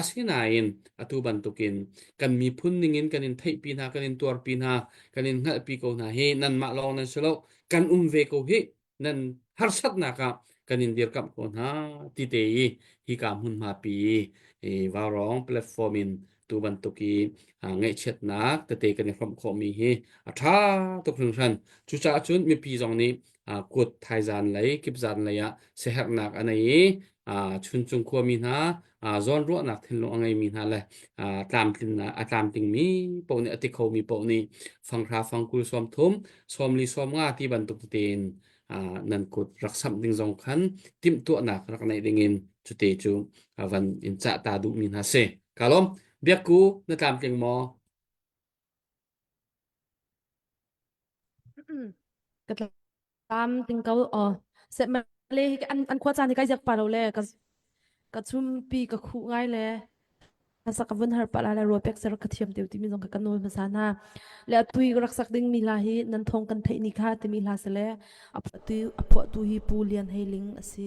asinain atu bantukin kan miphun ningin kan in theihpi hna, kan in tuarpi hna, kan in hngalhpi ko hna hi nanmah lawng nan si lo, kan um ve ko hih. Nan harsatnak ah kan in dirkamh ko hna ti te i hika hmunhma pi i Vaurawng platform in tu bantuk i ngaihchiatnak tete kan i hrawmh khawhmi hi a ṭha tuk hringhran. Cucaah cun mipi zong nih kut thaizan lei kipzan lei ah siaherhnak a nei i Chuncung khuami hna zawnruahnak thinlung a ngeimi hna le tlamtlinnak a tlamtlingmi paoh nih a ti khomi paoh nih fanghra fangkul 30 40 50 ti bantuk tein nan kut rak samh ding zong khan timhtuahnak rak neih ding in cute cu van in cah ta duhmi hna si. Ka lawm. Biakku na tlamtling maw? Ka tlam ting ko aw. Set le hi an khua caan hi kai ziak pa lo le ka ka chumpi ka khuh ngai le sak ka vun har pa la le ruwa pek ser ka thiam teu timi zong ka kan nawl hmasa hna le atui rak sak ding mi hla hi nan thong kan theih ni kha timi hla se le a phuahtu a phuahtu hi Pu Lian Hei Ling a si.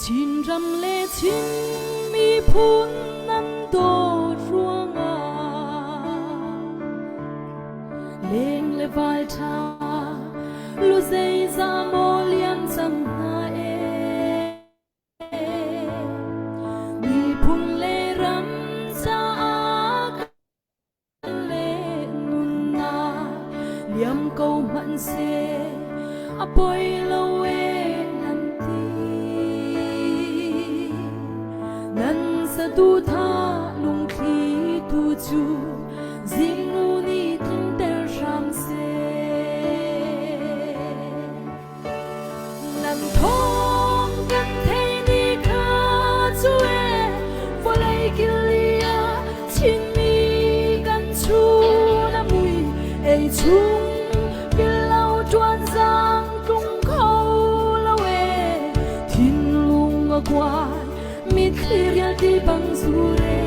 Chinram le Chin miphun nan dawt ruangah leng le vai ṭha lu zeizah maw liam cang hna e miphun le ram caah kan le nunnak liam ko hmanh seh a poi lo e nan ti nan saduhthah lungthli tu cu zingnu nih tlungter hram seh. Nan thawng kan theih ni kha cu e vawlei kil ah Chinmi kan chun a mui ei chung pil lo ṭuan zang tlung kho lo e thinlung a kuai mitthli rialti bang zure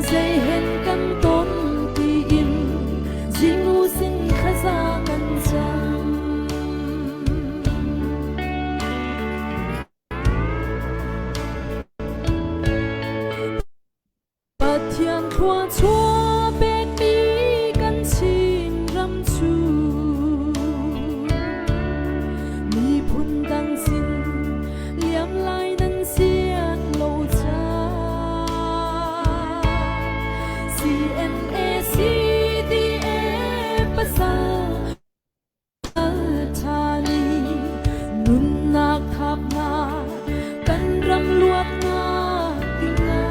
zei hen kan ton tiin zingnu sin thlaza kan cam. Pathian thluachuah pekmi kan Chinram cu miphun dang sin liam lai nan sian lo caah CNA CDA pasal Nunnak thapnak kan ram luatnak dingah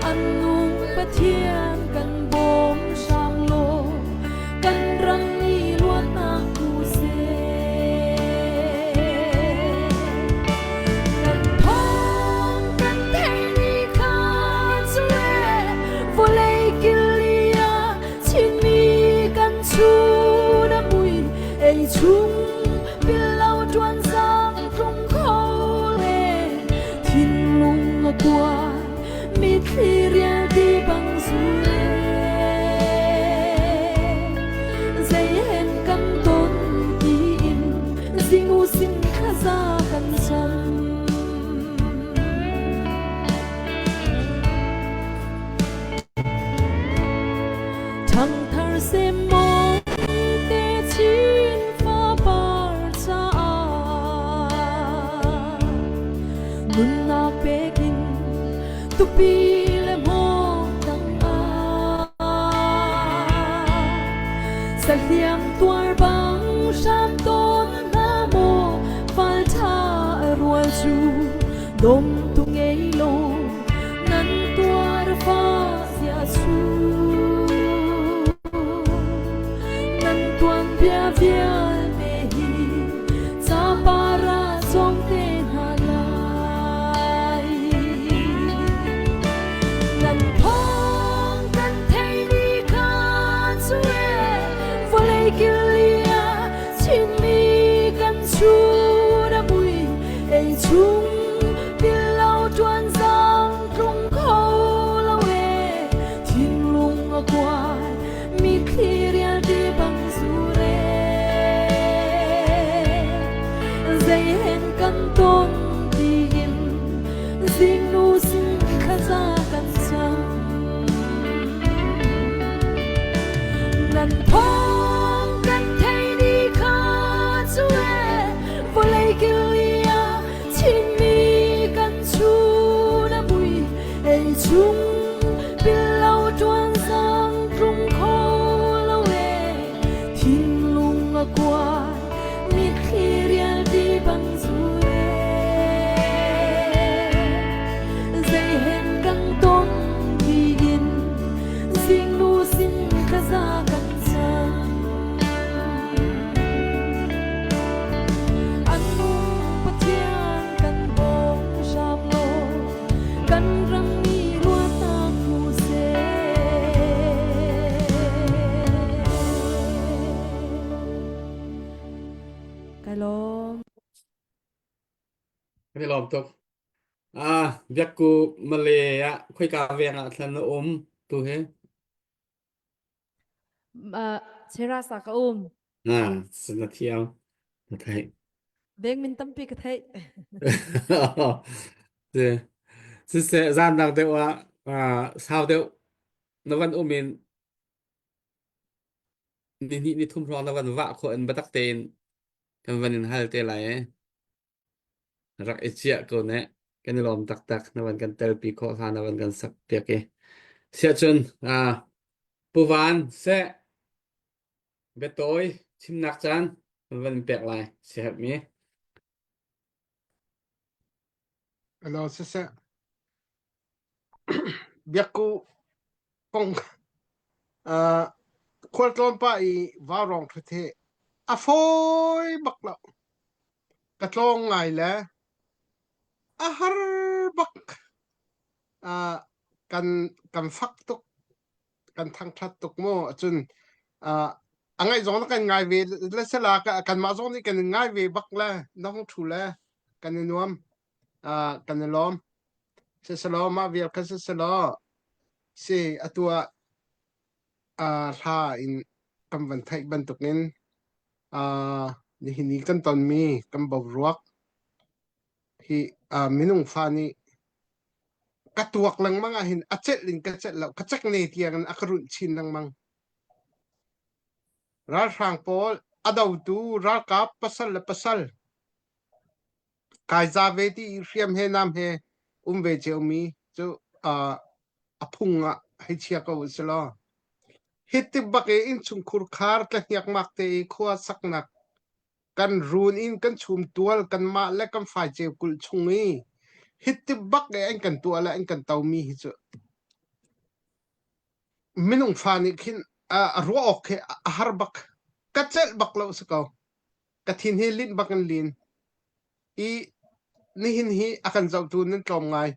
an nung Pathian kan bawm hram law kan ram nih luatnak hmu seh. Kan thawng kan theih ni kha cu vawlei kil ah Chinmi kan chun a mui ei chung pil lo ṭuan sang tlung kho le thinlung a kuai mitthli rialti bang zule zei hen kan ton tiin zingu sin thlaza kan cam. Ṭhangthar semmawng te chin fapar caah nunnak pekin tupi le hmawng tangah sahliam tuar bang hram tawn hna maw fal ṭha. Dawmtu ngei lo nan tuar fa zia su. Nan tuan bia vialte hi capar ah cawng te hna lai. Nan thawng kan thei ni kha cu e vawlei kil ah Chinmi kan chun a mui ei chung pil lo tuan zang tlung kho lo e thinlung a kuai mitthli rial ti bang zure zei hen kan ton tiin zingnu sin thlaza kan cam nan thawng kan thei ni kha cu e vawlei kil ah Chinmi kan chun a mui ei chung pil lo tuan sang tlung kho lo e thinlung a kuai mitthli rial ti bang zure zei hen kan ton tiin zingnu sin thlaza kan cam An nung Pathian kan bawm hram law kan ram mi ruahnak hmu seh. Kai lawm. Kan i lawm tuk. Ah, biakku Malay ah khoika veng ah thlan na um tu hi? Uh, Cherasa ka um. Na, na thiam. Na theih. Veng min tampi ka theih. Si. Siseh zan dang deuh ah ah, sau deuh na van um in ni hnih ni thum hrawng na van vah khawh in biatak tein kan van in hal te lai eh. Rak i ciah ko ne. Kan i lawm taktak na van kan telpi khawh hlan na van kan sak piak i. Siahcun ah Pu Van seh biatawi chimnak caan kan van in pek lai siaherhmi. Hello, siseh. Biakku kong uh, khualtlawn pa i vaurawng ṭhut hi a fawi bak lo. Ka tlawng ngai le a har bak. Uh, kan kan fak tuk kan thangṭhat tuk mu acun uh, a ngaih zong na kan ngai ve le sela kanmah zong nih kan in ngai ve bak le na hung ṭhu le kan i nuam uh, kan i lawm siselaw mah vial kha siselaw si atu ah uh, hla in kan van theih bantukin uh, nihin i kan tonmi kan boruak hi uh, minung fa nih ka tuak lengmang ah hin a celh in ka celh lo ka cek ne tiang in a ka runh chin lengmang ralhrang pawl a dotu ralkap pasal le pasal kai za ve ti i hriam he nam he um ve ciomi cu uh, a phung ah hei chia ko u law hi ti bak i innchungkhur khar tlahniak mak te i khua saknak kan run in kan chum tual kanmah le kan faiceu kulh chung i hi ti bak i an kan tuah le an kan tomi hi cu minung fa nih khin a ruah awk khi a har bak ka celh bak lo si ko ka thin hi linh bak in lin i nihin hi a kan zohtu nan tlawm ngai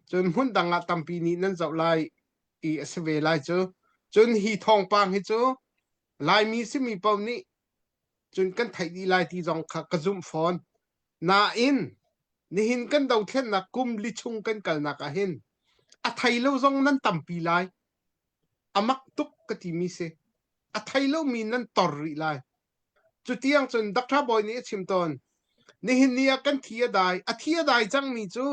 cun hmun dang ah tampi nih nan zoh lai i a si ve lai cu cun hi thawngpang hi cu Laimi simi paoh nih cun kan theih dih lai ti zong kha ka zumh fawn. Nain nihin kan dothlennak kum li chung kan kalnak ah hin a thei lo zong nan tampi lai. A mak tuk ka timi si. A thei lomi nan tor rih lai. Cutiang cun Dr. Bawi nih a chim tawn. Nihin ni ah kan thi a dai. A thi a dai cangmi cu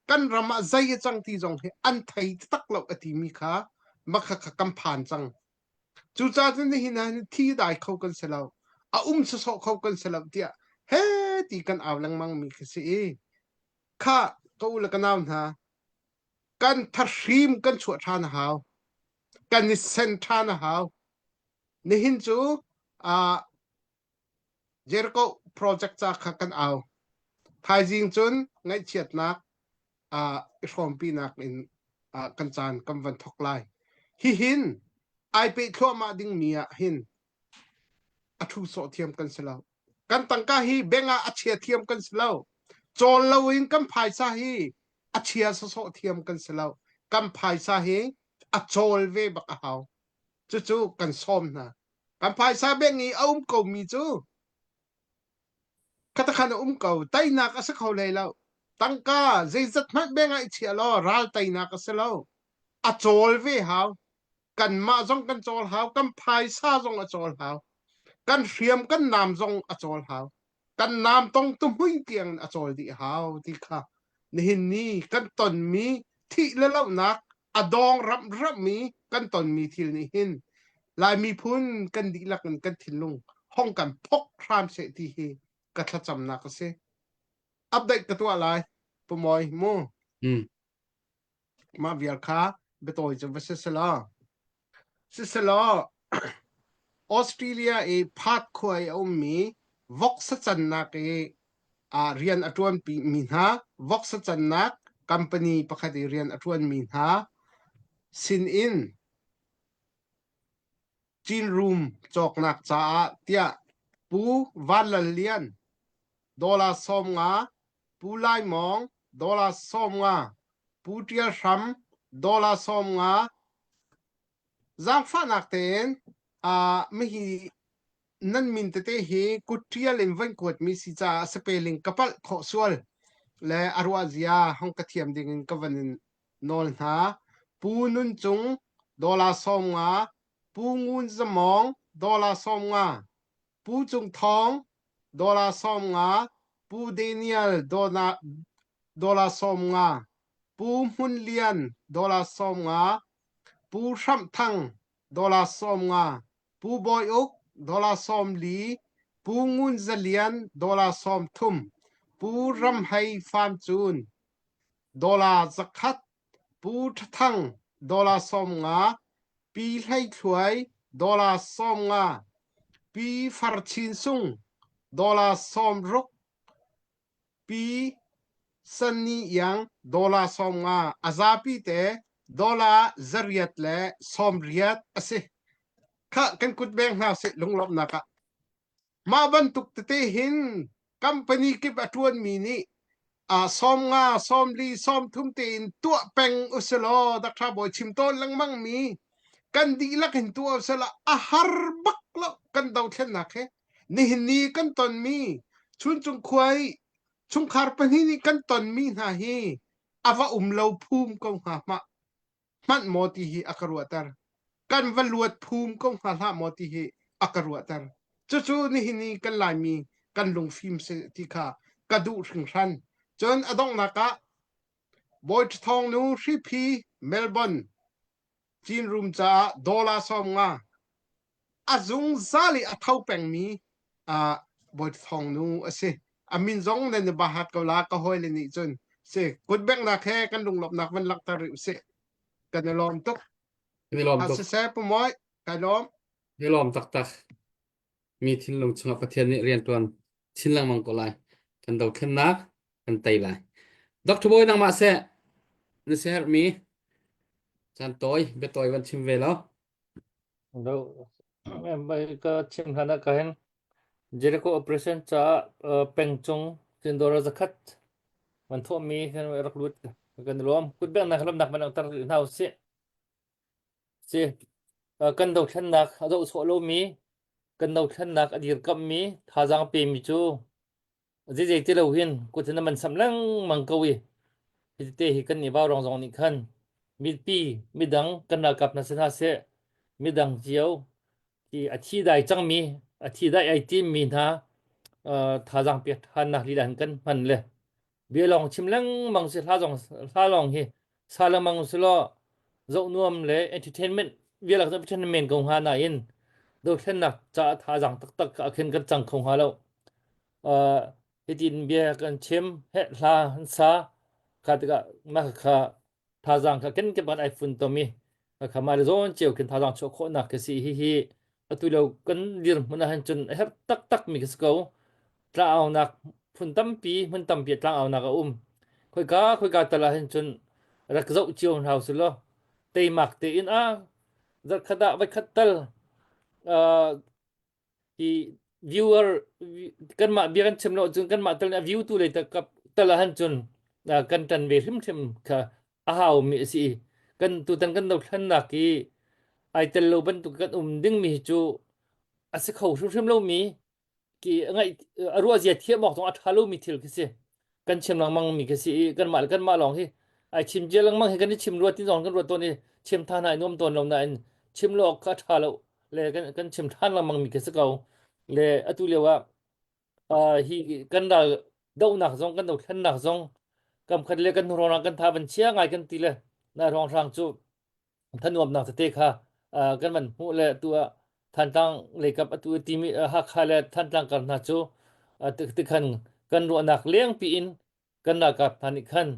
kan ram ah zei a cang ti zong hi an thei taktak lo a timi kha makha kha kan phan cang. Cucaah cun nihin ah hin thi dai kho kan si lo. A um sawsawh kho kan si lo tiah he ti kan au lengmang mi khi si i kha ka u le ka nau hna kan thahrim kan chuah ṭhan a hau. Kan i sen ṭhan a hau. Nihin cu uh, Jericho project ca kha kan au. Thaizing cun ngaihchiatnak. uh, i hrawmpinak in uh, kan caan kan van thok lai. Hihin ai peh thluahmah dingmi ah hin a thu sawh thiam kan si lo. Kan tangka hi bank ah a chia thiam kan si lo. Cawl loin kan phaisa hi a chia sawsawh thiam kan si lo. Kan phaisa hi a cawl ve bak a hau. Cucu kan sawm hna. Kan phaisa bank i a um komi cu khatakhan a um ko. Teinak a si kho hlei lo. Tangka zeizat hmanh bank ah i chia law ral teinak a si lo. A cawl ve hau. Kanmah zong kan cawl hau. Kan phaisa zong a cawl hau. Kan hriam kan nam zong a cawl hau. Kan nam tong tuhmui tiang a cawl dih hau ti kha nihin ni kan tonmi thih le lohnak a dawng ramrammi kan tonmi thil nih hin Lai miphun kan dihlak in kan thinlung hong kan phok hram seh ti hi ka thlacamnak a si. Update ka tuah lai. Pumawi mu. Mm. Mah vial kha biatawi cu va si selaw. Siselaw Australia i Perth khua i a ummi vok sacannak i rian a ṭuanpi mi hna vok sacannak company pakhat i rian a ṭuanmi hna sinin Chin Room cawknak caah tiah Pu Van Lal Lian dollar 50, Pu Lai Mawng dollar 50, Pu Ṭial Hram dollar 50, Zaangfahnak tein uh, mihi nan min tete hi kutṭial in van kuatmi si caah spelling ka palh khawh sual le a ruah zia hong ka thiam ding in ka van in nawl hna. Pu Nun Cung dollar 50, Pu Ngun Zamawng dollar 50, Pu Cung Thawng dollar 50, Pu Daniel dollar 50, Pu Hmun Lian dollar 50, Pu Hramh Thang dollar 50, Pu Bawi Uk dollar 40, Pu Ngun Za Lian dollar 30, Pu Ram Hei Fam Cun dollar 100, Pu Ṭha Thang dollar 50, Pi Hlei Thluai dollar 50, Pi Far Chin Sung dollar 60, Pi Sanni Iang dollar 50 a zapi te dollar 800 le 80 a si. Khah kan kut beng hna sih lunglawmhnak ah. Mah bantuk tete hin company kip a ṭuanmi nih uh, 50, 40, 30 tein tuah peng usilaw Dr. Bawi chim tawn lengmang mi kan dihlak in tuah usila a har bak lo kan dothlennak he nihin ni kan tonmi chuncung khuai chungkhar pahnih nih kan tonmi hna hi a va um lo phum ko hnga hmah hmanh maw ti hi a ka ruahter. Kan va luat phum ko hnga hlah maw ti hi a ka ruahter. Cucu nihin i kan Laimi kan lungfim si ti kha ka duh hringhran. Cun a donghnak ah Bawi Ṭhathawng nu Hriphi Melbourne Chin Room caah dollar 50 a zungzal i a tho pengmi uh, Bawi Ṭhathawng nu a si. A min zong nan i bahat ko la ka hawile nih cun si kutbengnak he kan lunglawmhnak van langhter rih usih. Kan i lawm tuk. Kan i lawm tuk. Siseh Pumawi, kai lawm. I lawm taktak. Mi thinlung chungah Pathian nih rianṭuan chin lengmang ko lai. Kan dothlennak kan tei lai. Dr. Bawi nangmah seh na siaherhmi caan tawi biatawi van chim ve law. Do ka chim hlan ah ka hin Jericho operation caah pengcung Cindora zakhat man thawhmi kan rak lut kan lawm kutbengnak lawmnak man langhter rih hna usih. Si kan dothlennak a zoh sawh lomi kan dothlennak a dirkamhmi thazaang pemi cu zeizei ti lo hin kut in man sam lengmang ko i hi te hi kan i vaurawng zong nih khan mipi midang kan ralkap hna si hna seh midang cio hi a thi dai cangmi a thi dai ai timmi hna thazaang pek thannak lila hin kan hman le bia lawng chim lengmang si hla zong hla lawng hi sa lengmang si law zoh nuam le entertainment vialak entertainment ko hnga nain dothlennak caah thazaang taktak ah khin kan cang kho hnga lo uh, hitin bia kan chim he hla an sa kha tikah mah kha thazaang kha ken ke ban ai fun tomi kha ma le zawn cio khin thazaang chuah khawhnak ka si hi hi atu lo kan dirhmun ah hin cun a herh taktak mi ka si ko tlangaunak phun tampi hmun tampi tlangaunak a um. Khoika khoika tal ah hin cun rak zoh cio hna usih law teimak tein a zarhkhat ah voikhat tal uh, hi viewer kanmah bia kan chim lo cun kanmah tal nih a view tu lei tal ah han cun kan tan ve hrimhrim kha a hau mi a si i kan tutan kan dothlennak hi ai tel lo bantuk kan um ding mi hi cu a si kho hrimhrim lo mi ki ngaih a ruah zia thiam awk zong a ṭha lomi thil khi si. Kan chim lengmang mi khi si i kanmah le kanmah lawng hi ai chim cia lengmang hi kan i chim rua ti zong kan ruat tawn i chim than ai nuam tawn lo nain chim lo awk kha a ṭha lo le kan kan chim ṭhan lengmang mi khi si ko. Le atu lio ah uh, hi kan ral dohnak zong kan dothlennak zong kam khat le kan hnuhrawng kan tha van chia ngai kan ti le na hrawnghrang cu thanuamnak tete kha kan van hmuh le tu ah Thantlang leikap atu timi Hakha le Thantlang kar hna cu tikhan kan ruahnak lengpi in kan ralkap hna nih khan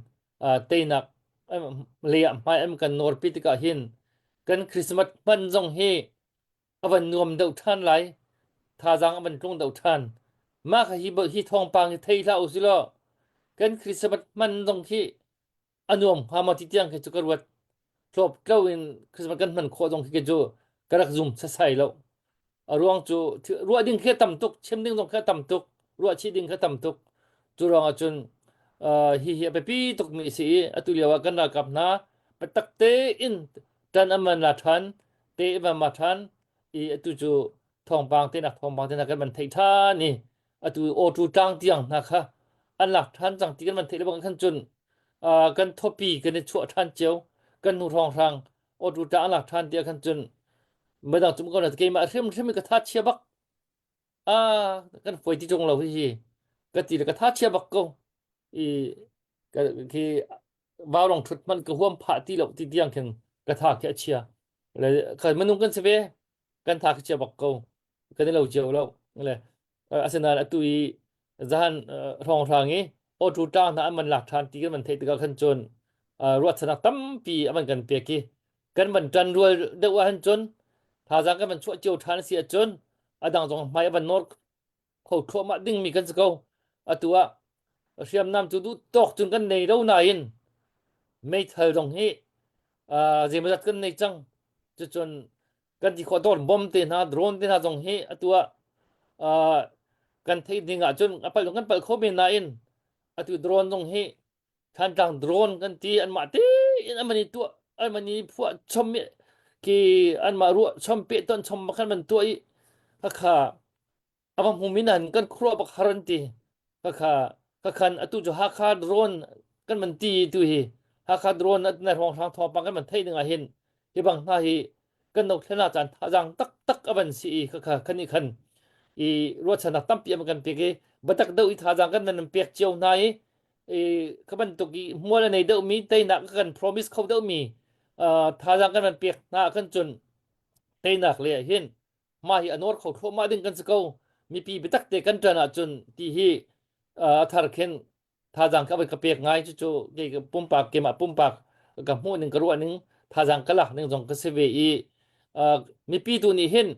teinak lei ah hmai an kan nawrpi tikah hin kan Christmas hman zong hi a van nuam deuh ṭhan lai thazaang a van tlung deuh ṭhan mah kha hi hi thawngpang hi thei hlah usih law kan Christmas hman zong khi a nuam hnga maw ti tiang khi cu ka ruat. Tlawp tlo in Christmas kan hman khawh zong khi cu ka rak zum sasai lo. A ruang cu ruah ding khi a tam tuk, chim ding zong khi a tam tuk, ruah chih ding khi a tam tuk. Cu ruang ah cun uh, hi hi a biapi tukmi a si i atu lio ah kan ralkap hna biatak tein ṭan an van la ṭhan, te van ma ṭhan i atu cu thawngpang tenak thawngpang tenak kan van theih ṭhan i atu awtu tlang tiang hna kha an lak ṭhan cang ti kan van theih le bang khan cun uh, kan thawpi kan i chuah ṭhan cio kan hnu hrawnghrang awtu tlang an lak ṭhan ti ah khan cun midang cum ko na keimah hrimhrim ka tha chia bak a kan foi ti ṭung lo hi hi ka ti le ka tha chia bak ko i ka khi vaurong ṭhut hmanh ka huam phah ti lo ti tiang khin ka tha khi a chia le ka minung kan si ve kan tha khi chia bak ko kan i lo cio lo le asinain atu i zahan hrawnghrang i awtu tlang hna an man lak ṭhan ti kan van theih tikah khan cun ruahchannak tampi a van kan pek i kan van ṭan rual deuh ahhin cun thazaang kan van chuah cio ṭhan a si ahcun a dang zong hmai a van nawr kho thluahmah dingmi kan si ko. Atu ah hriamnam cu duh tawk cun kan nei lo nain meithal zong hi zeimawzat kan nei cang. Cucun kan ti khawh tawn bom te hna drone te hna zong hi atu ah uh, kan theih ding ahcun a palh kan palh kho men nain atu drone zong hi Thantlang drone kan ti anmah tein an man i tuah an man i phuah chom ki anmah ruah chom pe ton chom khan man tuah i khakha a va hmumi nan kan khuaruah bak har an ti. Khakha khakhan atu cu Hakha drone kan man ti tu hi Hakha drone na hrawnghrang thawngpang kan man theih ding ah hin hi bang hna hi kan dothlen ah caan thazaang taktak a van si i khakha khan i khan i ruahchannak tampi an kan pek i batak deuh i thazaang kan nan pek cio hna i i ka bantuk i hmual a nei deuhmi teinak kan promise kho deuhmi thazaang kan van pek hna kan cun teinak le ah hin mah hi a nawr kho thluahmah ding kan si ko mipi biatak te kan ṭan ahcun ti hi a thar khin thazaang ka ka pek ngai cucu kei ka pumpak keimah pumpak ka hmuh ning ka ruah ning thazaang ka lak ning zong ka si ve i mipi tu nih hin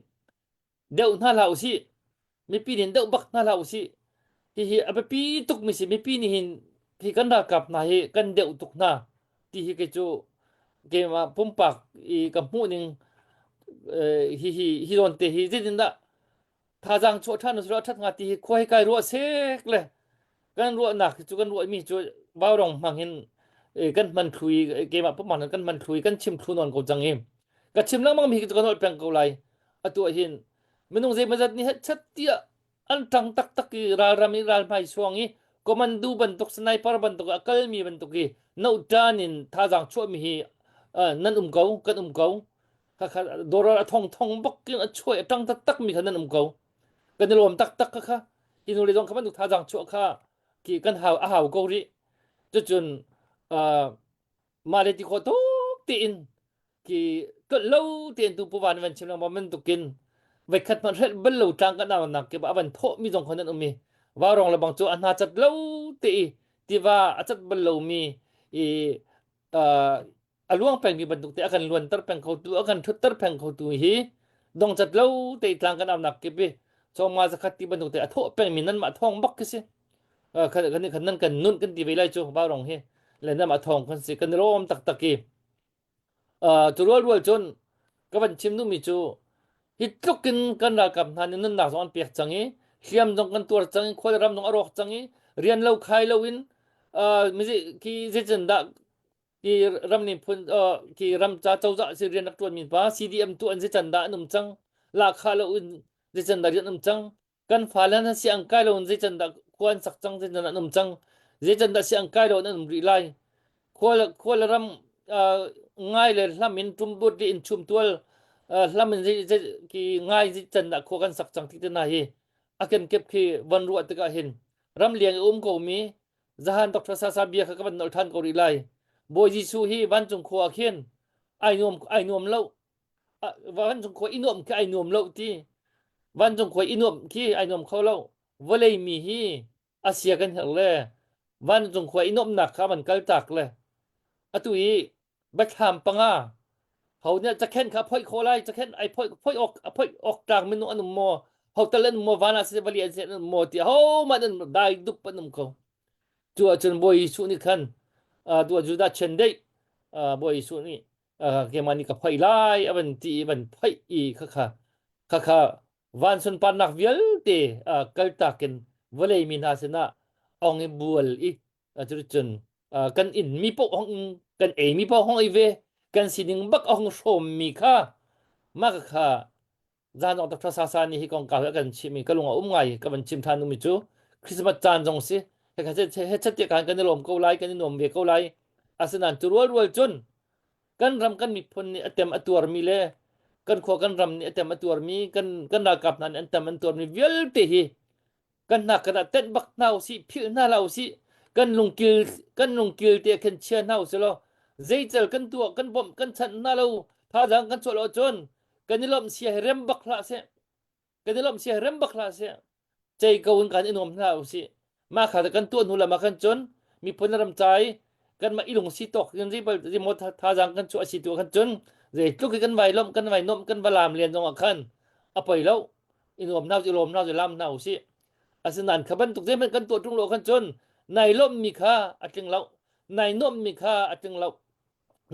deuh hna hlah usih mipi nih deuh bak hna hlah usih hihi a biapi tuk mi si mipi nih hin hi kan ralkap hna hi kan deuh tuk hna ti hi kei cu keimah pumpak i ka hmuh ning hi hi hi zawn te hi zeitindah thazaang chuah ṭhan usih ṭhat hnga ti hi khua hi kai ruah sek le kan ruahnak hi cu kan ruahmi cu vaurong hmang in kan hman thlu i keimah pumpak kan hman thlu i kan chim thlu nawn ko cang i ka chim lengmang mi hi cu ka nolh peng ko lai atu ah hin minung zeimawzat nih chat tiah an ṭang taktak i ralram i ralhmai suang i commando bantuk sniper bantuk a kalmi bantuk i nohṭan in thazaang chuahmi hi nan um ko kan um ko khakha doral a thong thong bak in a chuai a ṭang taktak mi kha nan um ko kan i lawm taktak kha kha hi nu le zong kha bantuk thazaang chuah kha ki kan hau a hau ko rih cucun mah le ti khawh tuk tiin ki tlolh lo tein tu puvan van chim lengmang bantukin voikhat hmanh hrelh bal lo tlang kan aunak kip ah a van thawh mi zong kha nan um i vaurong le bang cu a hna cat lo te i tiva a cat bal lomi i a luang pengmi bantuk te a kan luanter peng khotu a kan ṭhutter peng khotu hi dongcat lo te tlang kan aunak kip i chawma zakhat ti bantuk te a thawh pengmi nanmah thawng bak khi si. Kan kan nan kan nun kan ti ve lai cu Vaurawng hi le nam a thawng kan si kan i lawm taktak i cu rual rual cun ka van chim duhmi cu hi tluk in kan ralkap hna nih nunnak zong an pek cang i hliam zong kan tuar cang i khua le ram zong a rawk cang i rian lo khai lo in khi zeitindah ki ram nih phun ki ram ca cozah si rian rak ṭuan mi pa CDM tu an zeican dah an um cang lahkhah lo in zeican dah rian um cang kan fale hna siang kai lo in zeican dah khua an sak cang zeican dah an um cang zeican dah siang kai lo in an um rih lai khua khua le ram ngai le hlam in ṭumbut le in chumtual hlam in zei ki ngai zeican dah khua kan sak cang ti te hna hi a kenkep khi van ruah tikah hin ram liang i um ko mi Zahan Dr. Sasa bia kha ka van nolh ṭhan ko rih lai. Bawi Jesuh hi vancung khua ah khin ai nuam ai nuam lo. Vancung khua i nuam khi ai nuam lo ti. Vancung khua i nuam khi ai nuam kho lo. Vawlei mi hi asia kan herh le vancung khua i nuamhnak kha van kal tak le atu i Biathlam panga ho nih cakhenh kha phoih khawh lai cakhenh ai phoih phoih awk a phoih awk tlak minung an um maw ho tal an um maw van ah siseh vali an siseh an um maw ti hohmanh an dai dup an um ko cu ahcun Bawi Jesuh nih khan tu Judah chiandeih Bawi Jesuh nih keimah nih ka phoih lai a van ti i van phoih i khakha khakha van sunparnak vialte kaltak in vawlei mi hna sinah ong i bual i Cuticun kan inn mi paoh hong kan ei mi paoh hong ei ve kan sining bak a hong hrawm mi kha mah kha zan awk Dr. Sasa nih hi kongkau hi a kan chimh i ka lung a um ngai ka van chim than mi cu Christmas caan zong si he he chat kan kan i lawm ko lai kan i nuam ve ko lai asinain cu rual rual cun kan ram kan miphun nih a tem a tuarmi le kan khua kan ram nih a tem a tuarmi kan kan ralkap hna nih an tem an tuarmi vialte hi kan hna kan ah tenh bak hna usih philh hna hlah usih kan lungkil kan lungkil te khin chia hna usih law zeical kan tuah kan bawmh kan chanh hna lo thazaang kan chuah lo cun kan i lawmh sia hi rem bak hlah seh kan i lawmh sia hi rem bak hlah seh cei ko in kan i nuam hna usih mah kha kan tuah hnu lam ah khan cun miphun ram cai kanmah i lungsi tawk in zei bal zeimaw thazaang kan chuah si tu khan cun zeitluk hi kan vai lawmh kan vai nuamh kan va laam len zong ah khan a poi lo i nuam hna i lawm hna i lam hna usih asinain kha bantuk zeihmanh kan tuah ṭung lo khan cun nai lawmhmi kha a tling lo nai nuamhmi kha a tling lo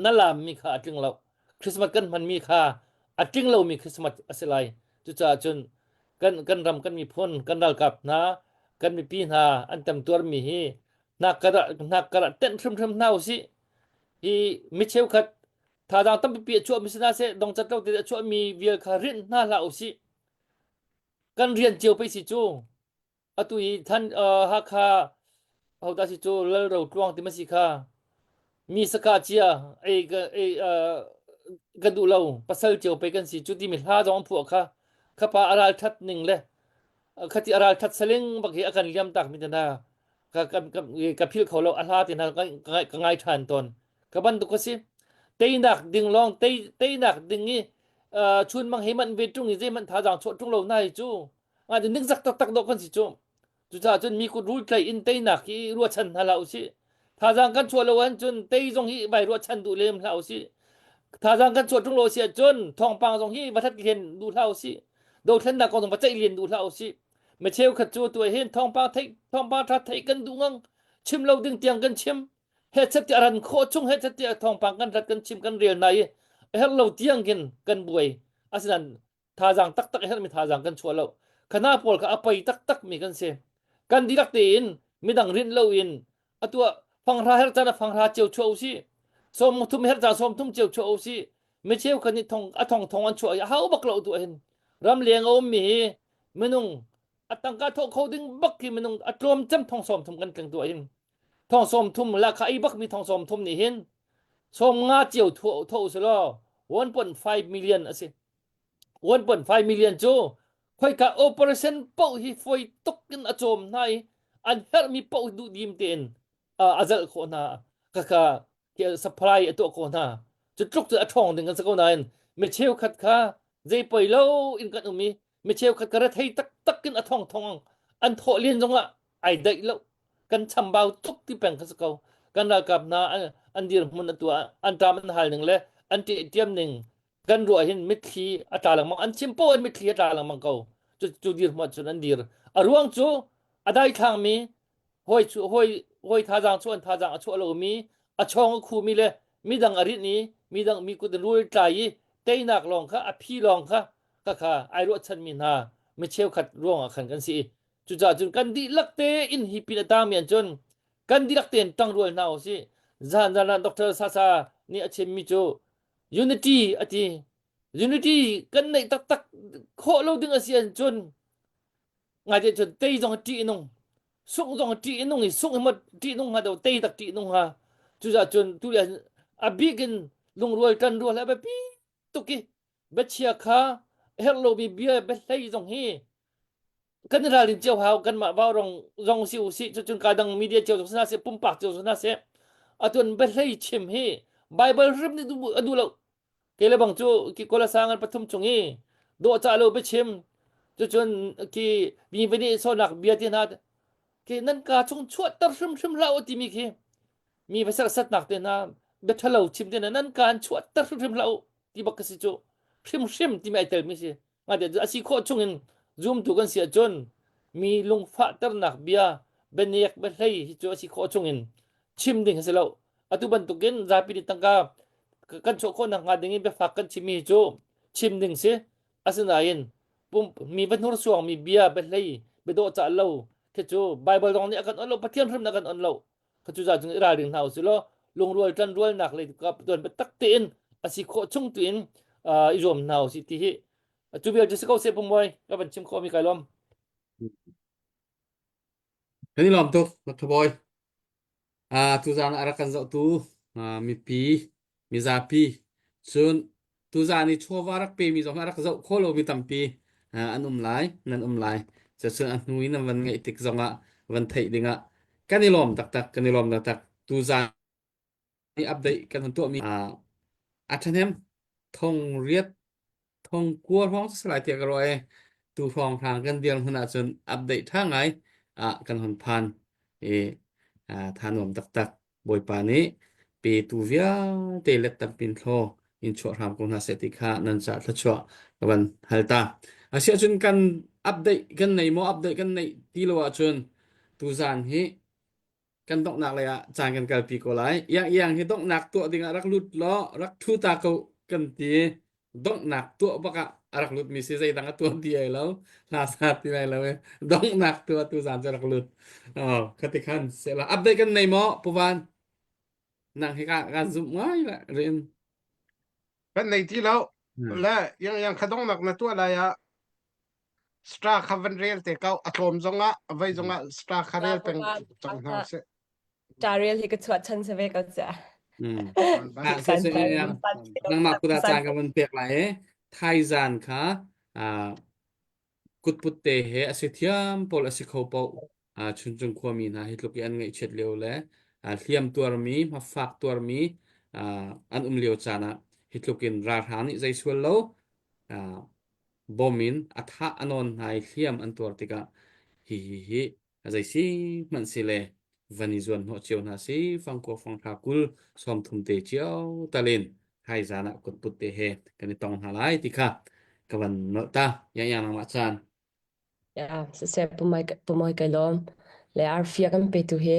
na laammi kha a tling lo Christmas kan hmanmi kha a tling lomi Christmas a si lai cucaah cun kan kan ram kan miphun kan ralkap hna kan mipi hna an temtuarmi hi hnak karah hnak karah tenh hrimhrim hna usih hi mi cheukhat thazaang tampi a chuahmi si hna seh dongcat lo te a chuahmi vial kha rinh hna hlah usih kan rian cio pei si cu atu i than Hakha hodah si cu Lal Ro Tluang ti ma si kha mi saka cia ei ka ei ka duh lo pasal cio pei kan si cu ti mi hla zong an phuah kha khapa a ral that ning le khati a ral that saling bak hi a kan liam tak mi te hna ka ka ka ka phil kho lo a hla te hna ka ka ngai than tawn ka bantuk ka si teinak ding lawng tei teinak ding i chun mang he man ve tung i zeihmanh thazaang chuah tung lo na hi cu nga cu ningzak taktak dawh kan si cu cucaah cun mi kut rul tlai in teinak hi ruahchan hna hlah usih thazaang kan chuah lo ahcun tei zong hi vai ruahchan duh lem hlah usih thazaang kan chuah tung lo si ahcun thawngpang zong hi va that len duh hlah usih dothlennak kong zong va ceih len duh hlah usih mi cheukhat cu tu hin thawngpang theih thawngpang tha theih kan duh ngang chim lo ding tiang kan chim he chat ti ran khawh chung he chat ti thawngpang kan rat kan chim kan rel na i a herh lo tiang khin kan buai asinain thazaang taktak a herhmi thazaang kan chuah lo khana pawl kha a pei taktak mi kan si kan dihlak tein midang rinh lo in atu ah fanghra her caan ah fanghra cio chuah usih sawm thum her caan sawm thum cio chuah usih mi cheu khan nih thong a thong thong an chuah i a hau bak lo tu hin ram leng a um mi hi minung a tangka thawh kho ding bak hi minung a tlawm cem thong sawm thum kan tling tu hin thong sawm thum la kha ei bak mi thong sawm thum nih hin sawm nga cio tho tho usih 1.5 million a si 1.5 million cu khoika operation paoh hi foi tuk in a cawm hna i an herhmi paoh duhdim tein a zalh khawh hna kaka supply a tuah khawh hna cu tluk cu a ṭhawng ding kan si ko nain mi cheukhat kha zei poi lo in kan um i mi cheukhat ka rethei taktak in a thong thong an thawh len zongah ai daih lo kan chambau tuk ti peng kha si ko kan ralkap hna an dirhmun a tuah an ṭam an hal ning le an ṭiam ning kan ruah hin mitthli a tla lengmang an chim poh in mitthli a tla lengmang ko cu cu dirhmun cun an dir a ruang cu a daithlang mi. Hawi chu hawi hawi thazaang chuah an thazaang a chuah lomi a chawng a khumi le midang a rinh i midang mi kut in rul tlai i teinak lawng kha a phi lawng kha kha kha ai ruahchanmi hna mi cheukhat ruangah khan kan si i cucaah cun kan dihlak tein hi pin a tangmi an cun kan dihlak tein ṭangrual hna usih. Zan zan ah Dr. Sasa nih a chimmi cu unity a ti. Unity kan neih taktak khawh lo ding a si ahcun ngaite cun tei zong ṭih nung sungh zong ṭih nung i sungh hi maw ṭih nung hnga do tei tak ṭih nung hnga cucaah cun tu a bik in lungrual ṭanrual a biapi tuk i biachia kha herh lomi bia biahlei zong hi kan i ralrin cio hau kanmah vaurong zong si usih cucun ka dang media cio zong si hna seh pumpak cio zong si hna seh atun biahlei chim hi Bible hrim nih a duh lo ke le bang cu ki kola sangan pathum chung i dawh cah lo biachim cucun ki mi va nih sonak bia ti hna ki nan ka chung chuahter hrimhrim hlah u timi khi mi va serhsatnak te hna bia ṭhalo chim te hna nan ka an chuahter hrimhrim hlah u ti bak ka si cu hrimhrim timi ai telmi si ngate a si khawh chungin zumtu kan si ahcun mi lungfahternak bia bianek biahlei hi cu a si khawh chungin chim ding a si lo atu bantukin zapi nih tangka kan chuah khawh nakhnga ding in biafak kan chimmi hi cu chim ding si asinain mi va hnursuangmi bia biahlei biadawh cah lo khi cu Bible zong nih a kan on lo Pathian hrim nih a kan on lo kha cu za cung i ralring hna usih law lungrual ṭanrualnak lei kap tuan biatak tein a si khawh chung tuin i zuam hna usih ti hi cu vial cu si ko seh pumoi ka van chim khawh mi kai lawm. Kan i lawm tuk Dr. Bawi. Uh, tuzaan a rak kan zohtu uh, mipi mizapi cun tuzaan i chawva rak pemi zong a rak zoh kho lomi tampi uh, an um lai nan um lai cun a hnu in nan van ngaih tik zongah van theih dingah kan i lawm taktak kan i lawm taktak tuzaan i update kan hun tuahmi uh, a ṭhahnem thong riat thong kua hrawng si lai tiah ka ruah i tu hrawng hrang kan dir hmun ahcun update ṭha ngai ah kan hun phan i tha nuam taktak Bawipa nih petu vialte let tampin thlaw in chuah hram ko hna seh ti kha nan ca thluachuah ka van hal ta. Asiahcun kan update kan nei maw update kan neih ti lo ahcun tuzaan hi kan donghnak lei ah caan kan kalpi ko lai. Iang iang hi donghnak tuah ding ah rak lut law rak thu ta ko kan ti. Donghnak tuah bak ah a rak lut mi si zeidang a tuah ti ai lo. Hla sa ti lai lo e. Donghnak tuah tu zan cu rak lut. Oh, khati khan sela update kan nei maw Puvan? Nang hi ka kan zumh ngai la rin. Kan nei ti lo. Le yang yang kha donghnak na tuah lai ah Star kha van rel te ko a tlawm zongah a vei zongah star kha rel peng cang hna sih. Carel hi ka chuah chan se ve ko cha. Mm. Ah, se se nangmah kuda caan ka van pek lai e. Thaizan kha ah kutput te he a si thiam pawl a si kho po ah chuncung khuami hna hi tluk i an ngaihchiat lio le ah hliam tuarmi hmafak tuarmi ah an um lio caan ah hi tluk in ralhrang nih zei sual lo ah bom in a thah a nawn hna i hliam an tuar tikah hi hi hi a zei si hmanh si le van i zuan hnawh cio hna si fangkua fanghra kul 30 te cio talin hai zan ah kutput te he kan i tong hna lai ti kha ka van nolh ta yang yang nangmah caan Ya, siseh pumai pumoi kai lawm. Le arfia kan petu hi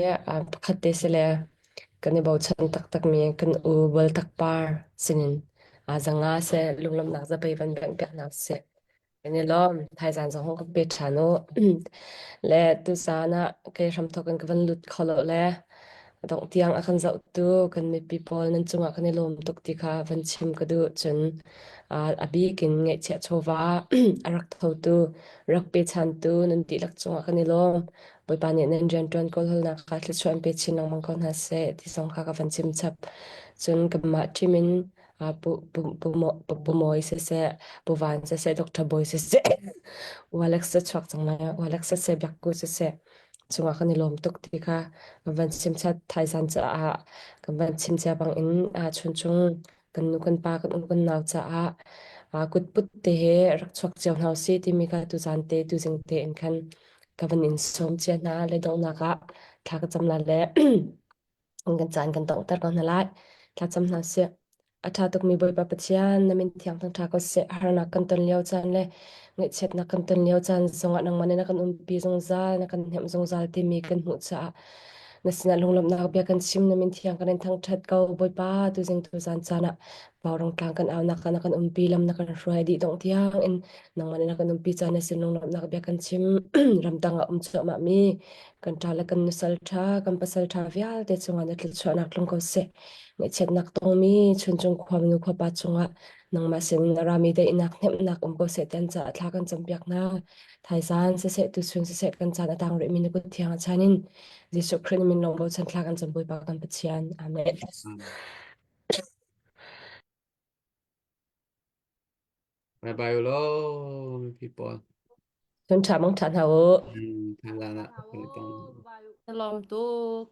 pakhat te sile kan i bochan taktakmi kan u bal takpar sinin zanga se lunglawmhnak zapei van bengh piak hna sih. Kan i lawm. Thaizan zong hong kan pe ṭhan u. Le tuzaan ah kei hramthawk in ka van lut kho lo le dongh tiang a kan zohtu kan mipi pawl nan cungah kan i lawm tuk ti kha van chim ka duh. Cun a bik in ngaihchiah chawva a rak thotu, rak pechantu nan dihlak cungah kan i lawm. Bawipa nih nan rianṭuan kawlhawlnak kha thluachuah in pe chin lengmang ko hna seh ti zong kha ka van chim chap. Cun kanmah team in Pu, Pu, Pu, Pu Mawi siseh, Pu Van siseh, Dr. Bawi siseh, U Alex chuak cang lai, U Alex siseh, Biakku siseh, cungah kan i lawm tuk ti kha kan van chim chat thaizan caah kan van chim cia bang in chunchung kan nu kan pa kan u kan nau caah kutput te he rak chuak cio hna usih timi kha tuzan te tuzing te in khan ka van in sawm cia hna le donghnak ah thla ka cam la le kan caan kan donghter ko hna lai. Thlacam hna sih. A ṭha tukmi Bawipa Pathian, na min thiang thangṭha ko seh. Harnak kan ton lio caan le ngaihchiatnak kan ton lio caan zongah nangmah nih na kan umpi zungzal, na kan hnemh zungzal timi kan hmuh caah na sinah lunglawmhnak bia kan chim, na min thiang kan in thangṭhat ko. Bawipa, tuzing tuzan caan ah Vaurawng tlang kan aunak ah na kan umpi, lam na kan hruai dih dongh tiang in nangmah nih na kan umpi caan na sin lunglawmhnak bia kan chim. Ramdang ah um cuahmah mi kan ṭa le kan nusal ṭha, kan pasal ṭha vialte cungah na thluachuahnak tlung ko seh. Ngaihchiatnak tongmi Chuncung khuami nu khuapa cungah nangmah sin na rami daihnak hnemhnak um ko seh ti an caah thla kan campiak hna. Thaizan siseh tuchun siseh kan caan a tang rihmi na kut thiang a chan in Jesuh Khrih na min lawng bochan thla kan cam Bawipa kan Pathian. Amen. Bye bye ulaw mipi pawl. Chun ṭha mang ṭha hna u. Thailand ah kan i tong. Na lawm tuk.